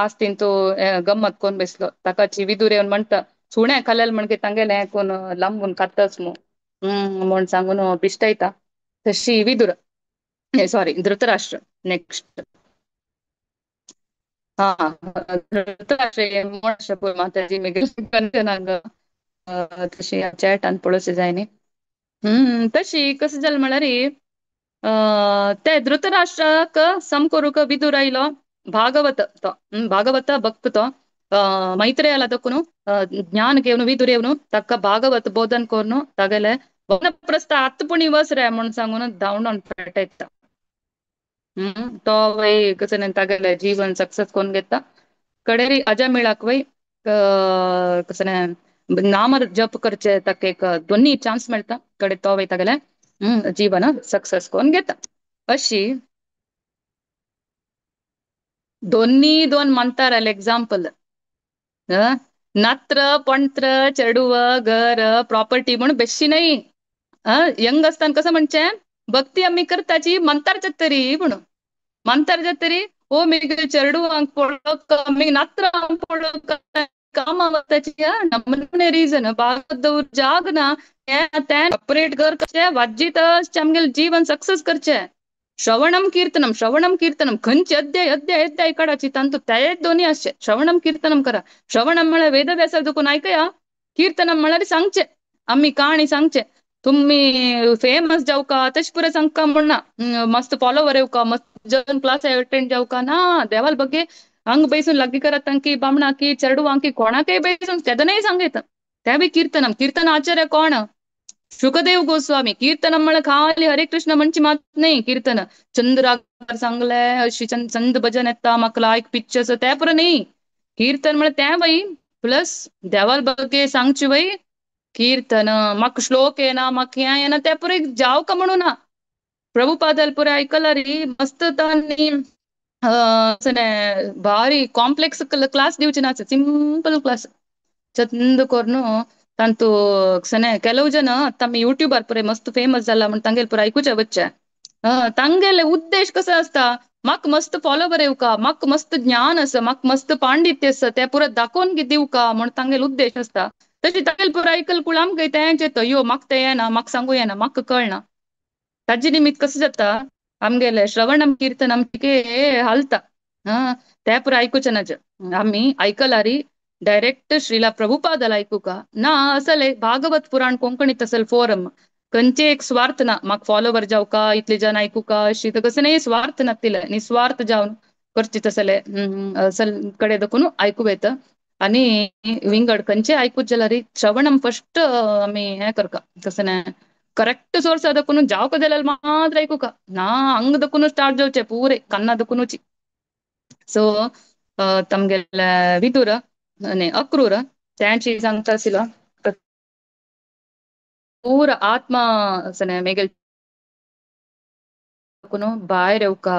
आस्तीन तो गम्मत कोण बेसलो. ताकाची विदूर येवन म्हणटा सुण्या खाल्यार म्हणके तांगेले कोण लांबून खाताच मू म्हण सांगून पिश्टायता. तशी विदूर सॉरी धृतराष्ट्र नेक्स्ट. हा धृतराष्ट्र म्हण माताजी मागीर तशी चॅटान पळोवचें जाय न्ही. तशी कसं जालें म्हळ्यार ते धृतराष्ट्राक सम करूंक विदूर आयलो. भागवत तो भागवत भक्त तो मैत्रेयाला दखून ज्ञान घेवन विदूर येवन ताका भागवत बोधन करून तागेले वनप्रस्थ आत्पुणी वस रे म्हूण सांगून धांवडोन पेटयता. तो वय कसं तागेले जीवन सक्सेस कोण घेता. कडेरी अजमिळाक वय कसं नाम जप करचे ताका एक दोन्ही चान्स मेळटा. कडे तो वय तागेले जीवन सक्सेस कोण घेता. अशी दोन्ही दोन म्हणतार एक्झाम्पल. नात्र पणत्र चेडूव घर प्रॉपर्टी म्हणून बेशी नाही. यंग असताना कसं म्हणचे भक्ती आमी करताची मंतार तरी म्हणून मंतार जातरी ओ मेगेल चेडूवांक पळोवंक आमी नात्रांक पळोवंक कामा वताची नमने रिजन भागवत जाग ना तें ऑपरेट घर कशें वाज्जीत आमगेलें जीवन सक्सेस करचें. श्रवणम कीर्तनम श्रवणम कीर्तनम खंयचे अध्याय अध्याय अध्याय काडाची तांतू ते दोन्ही आसचे. श्रवणम कीर्तनम करा. श्रवणम म्हळ्यार वेदव्यासा दुखून आयकया, कीर्तनम म्हळ्यार सांगचे आमी काणी सांगचे. तुम्ही फेमस जावका तशें पुरो सांगका म्हण ना, मस्त फॉलोवर येवका मस्त जन क्लास अटेंड जावका ना. देवाल बगे हांग बैसून लागीं करात तांकी बामणां की चेडवां की कोणाकय बैसून तेदनाय सांगयता. तें बी कीर्तनम. कीर्तन आचार्य कोण? शुकदेव गोस्वामी. कीर्तनम म्हळ्यार खाली हरे कृष्ण म्हणची मात न्ही. कीर्तन चंद्राकार सांगले अशी चंद भजन येता म्हाका लायक पिक्चर्स तें पुरो न्ही. कीर्तन म्हळ्यार तें बाई प्लस देवाल बगे सांगची बाई कीर्तन. म्हाका श्लोक येना म्हाका हें येना तें पुरो जावका म्हणून ना. प्रभुपादाल पुरो आयकला रे मस्त तांणी भारी कॉम्प्लेक्स क्लास दिवचे ना, सिंपल क्लास चंद कोर्नु तांतू सने ಕೆಲವು ಜನ ತಮ್ಮ ಯೂಟ್ಯೂಬರ್ ಪುರೆ ಮಸ್ತ್ ಫೇಮಸ್ जाला म्हण तांगेले पुरा आयकुचे बच्चे. तांगेले उद्देश कसो आसता, म्हाका मस्त फॉलोवर येवका, म्हाका मस्त ज्ञान आसा, म्हाका मस्त पांडित्य आसा, ते पुरा दाखोवन दिवका म्हण तांगेले उद्देश आसता. तशी तांगेले पुरा आयकल कुळ आमकां तेंच येता, यो म्हाका तें येना, म्हाका सांगू येना, म्हाका कळना. ताजे निमित्त कसं जाता आमगेले श्रवणम कीर्तन आमचे हालता. ते पुरा आयकुचे नाचे आमी आयकलारी डायरेक्ट श्रीला प्रभुपादाला आयकुका ना. असले भागवत पुराण कोंकणीत असल फोरम खंयचे एक स्वार्थ ना, म्हाका फॉलोवर जावका, इतले जण आयकुका अशी तर कसं नाही, स्वार्थ नातिले निस्वार्थ जावन करची तसले असल कडे दखून आयकू येता. आनी विंगड खंयचे आयकूच जाल्यार श्रवणम फस्ट आमी हें करका, कसं ना करेक्ट सोर्स दखून जावका जाल्यार मात्र आयकुका ना, हंग दखून स्टार्ट जावचे पुरे कन्ना दखूनच. सो तमगेले विदुर आनी अक्रूर त्यांची सांगता आशिल्लो पूरा आत्मा सने मेगेल भायर येवका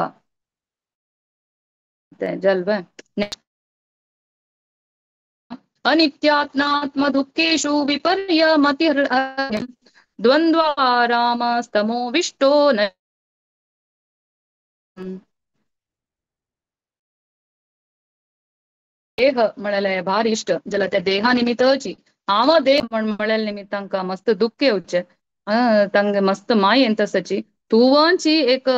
जल्व अनित्यात्मात्म दुःखेषु विपर्यमति द्वंद्वारामस्तमो विष्टो न. देह म्हळ्यार भारी इश्ट जाल्यार त्या देहा निमित्तची हांव देह म्हळ्यार निमित्त तांकां मस्त दुःख येवचें, तांगे मस्त मायेन तसची तुवांची एक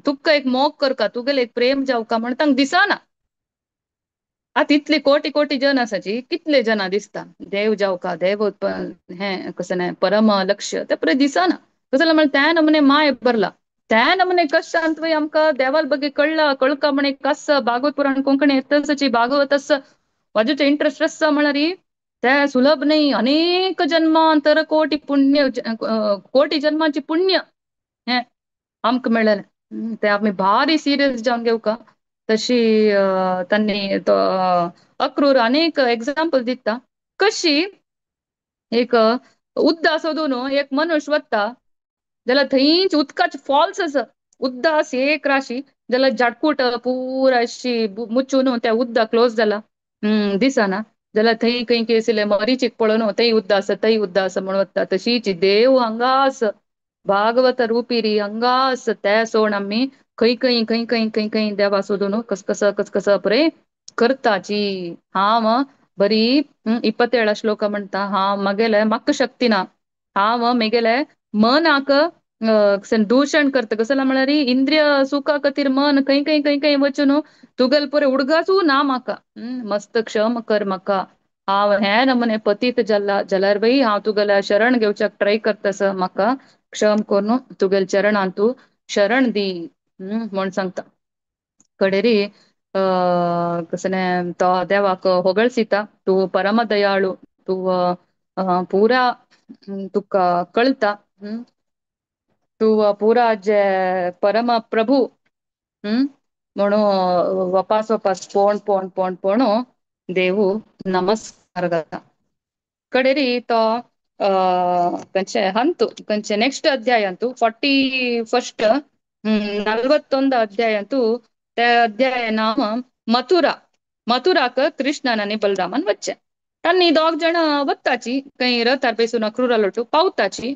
तुका एक मोग करका, तुगेले एक प्रेम जावका म्हण तांकां दिसना. आतां इतले कोटी कोटी जन आसाची कितले जना दिसता देव जावका, देव हें कसं न्हय परम लक्ष्य ते पळय दिसना. कसं म्हळ्यार त्या नमुने माय भरला, त्या नमुने कश्ट वय आमकां देवाल बगे कळ्ळा कळका म्हण एक कस भागवत पुराण कोंकणी येतची भागवत आसा वाजूचे इंट्रस्ट आसा म्हळ्यार ते सुलभ नाही. अनेक जन्मांतर कोटी पुण्य कोटी जन्मांची पुण्य हें आमकां मेळ्ळें ते आमी भारी सिरियस जावन घेवका. तशी तांणी तो अक्रूर अनेक एग्जाम्पल दिता कशी एक उद्दास सोदून एक मनुष्य वता जाल्यार थंयच उदकाचे फॉल्स आसा, उद्दास एक राशी जाल्यार झाटकूट पुरा अशी मुचून त्या उदक क्लोज जाला दिसना, जाल्यार थंय खंय केसले मरीचीक पळोवन थंय उद्दा आसा थंय उद्दा आसा म्हणून वता. तशीच देव हांगा आसा, भागवत रुपिरी हांगा आसा, ते सोड आमी खंय खंय खंय खंय खंय खंय देवा सोदून कस कस कस कस परे करताची. हांव बरी 27 श्लोक म्हणटा, हांव मगेले म्हाका शक्ती ना, हांव मेगेले मनाक दूषण करता. कसं म्हळ्यार इंद्रिय सुखा खातीर मन खंय खंय खंय खंय वचून तुगेल पुरे उडगासू ना म्हाका, मस्त क्षम कर म्हाका, हांव हें नमुने पतीत जाला जाल्यार बाई हांव तुगेल्या शरण घेवच्याक ट्राय करतास, म्हाका क्षम करून तुगेल चरणान तूं शरण दी म्हण सांगता. कडेरी कसं तो देवाक होगळसिता, तूं परम दयाळू, तूं पुरा तुका कळता, तूं पुरा जे परम प्रभू म्हणून वपास वपास पोण पोण पोण पोण देवू नमस्कार घालता. कडेरी तो कंचे हंतु कंचे नेक्स्ट अध्याय अंतु 41 41 अध्याय अंतु ते अध्याय नाम मथुरा. मथुराक कृष्णन आनी बलरामान वच्चे तांणी दोग जण वत्ताची खंय रथार बेसून अक्रूरा लोटू पावताची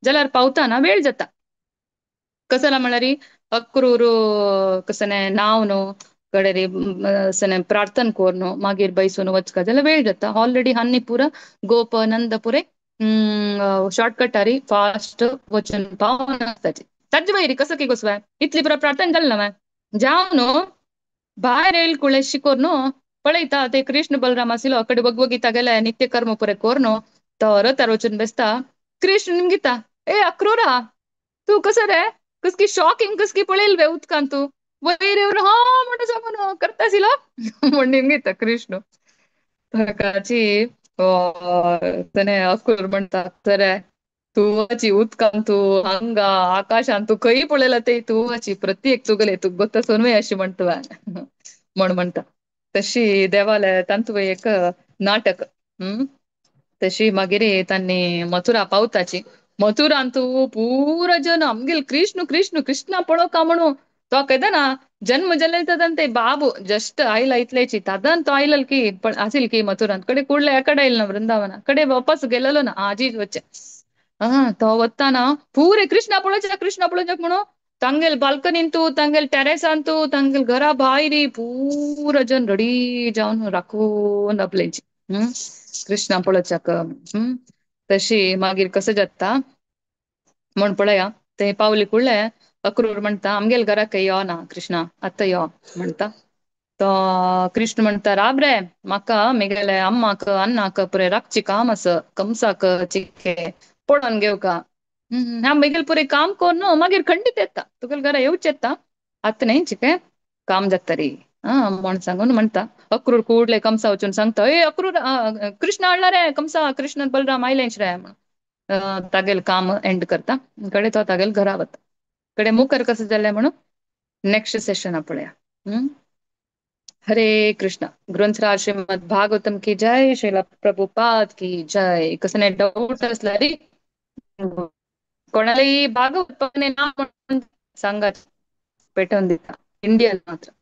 जाल्यार पावताना वेळ जाता. कसला म्हळ्यार अक्रूर कसने नाव न्हू कडेरी सने प्रार्थना कोर्नु मागीर बैसून वचका जाल्यार वेळ जाता. ऑलरेडी हान्नी पुरा गोप नंद पुरे शॉर्टकटारी फास्ट वचून पावून आसताची. ताजे वयरी कसं की गोसवाय इतली पुरा प्रार्थना जालें ना जावन न्हू भायर येयल कुळे शिकोर न्हू पळयता ते कृष्ण बलराम आशिल्लो कडे वगवगीता गेले नित्य कर्म पुरे कोर्नु तो रथार वचून बेसता. कृष्ण निमगिता, ए अक्रूरा तूं कसं रे कसकी शॉकिंग कसकी पळयल वे उदकान तूं वयर येवन हा म्हणटा सांगून करता आशिल्लो म्हण निमगिता कृष्ण. ताकाची तेणे अक्रूर म्हणटा सरे तूं उदकान तूं हांगा आकाशान तूं खंय पळयला ते तूं प्रत्येक तुगेले तूं गोत्ता सोनवे अशी म्हणटा म्हण म्हणटा. तशी देवाले तांतू एक नाटक. तशी मागीर तांणी मथुरा पावताची. मथुरान तूं पुरा जन आमगेल कृष्ण कृष्ण कृष्णा पळोवका म्हणून तो केदना जन्म जल्ले ते बाबू जस्ट आयला इतलेची तादान तो आयलल की पण असेल की मथुरांत कडे कुडले एकडे आयल ना वृंदावना कडे वापस गेलेलो ना आजी वच्चे. हा तो वत्ताना पुरे कृष्णा पळोवच्या कृष्णा पळोवच्याक म्हणून तांगेल बाल्कनींतू तांगेल टेरेसांतू तांगेल घरा भायरी पूरा जन रडी जावन राखून आपलेंची. हम्म कृष्णा पळोवच्याक. हम्म तशी मागीर कसं जाता म्हण पळया ते पावली कुडले अक्रूर म्हणटा आमगेल घराक यो ना कृष्णा आतां यो म्हणटा. तो कृष्ण म्हणटा राब रे म्हाका मेगेले अम्माक अन्नाक पुरे राखची काम आस कंसाक चिके पळोवन घेवका. हा मेगेल पुरे काम कोन्न मागीर खंडीत येता तुगेल घरा येवचें येता आतां न्ही चिके काम जाता रे. हा म्हण सांगून म्हणटा. अक्रूर कुडले कंसा वचून सांगता ए अक्रूर कृष्ण हाडला रे कंसा कृष्ण बलराम आयलेंच रे म्हणून. तागेल काम एंड करता कडे तो तागेल घरा वता. कडे मुखार कसं जालें म्हणून नेक्स्ट सेशन पळया. हम्म हरे कृष्ण. ग्रंथराज श्रीमद भागवतम की जय, श्रीला प्रभुपाद की जय. कसं डाऊट असला रे कोणालाही भागवत नाम सांगा पेटवून दिता इंडियन मात्र.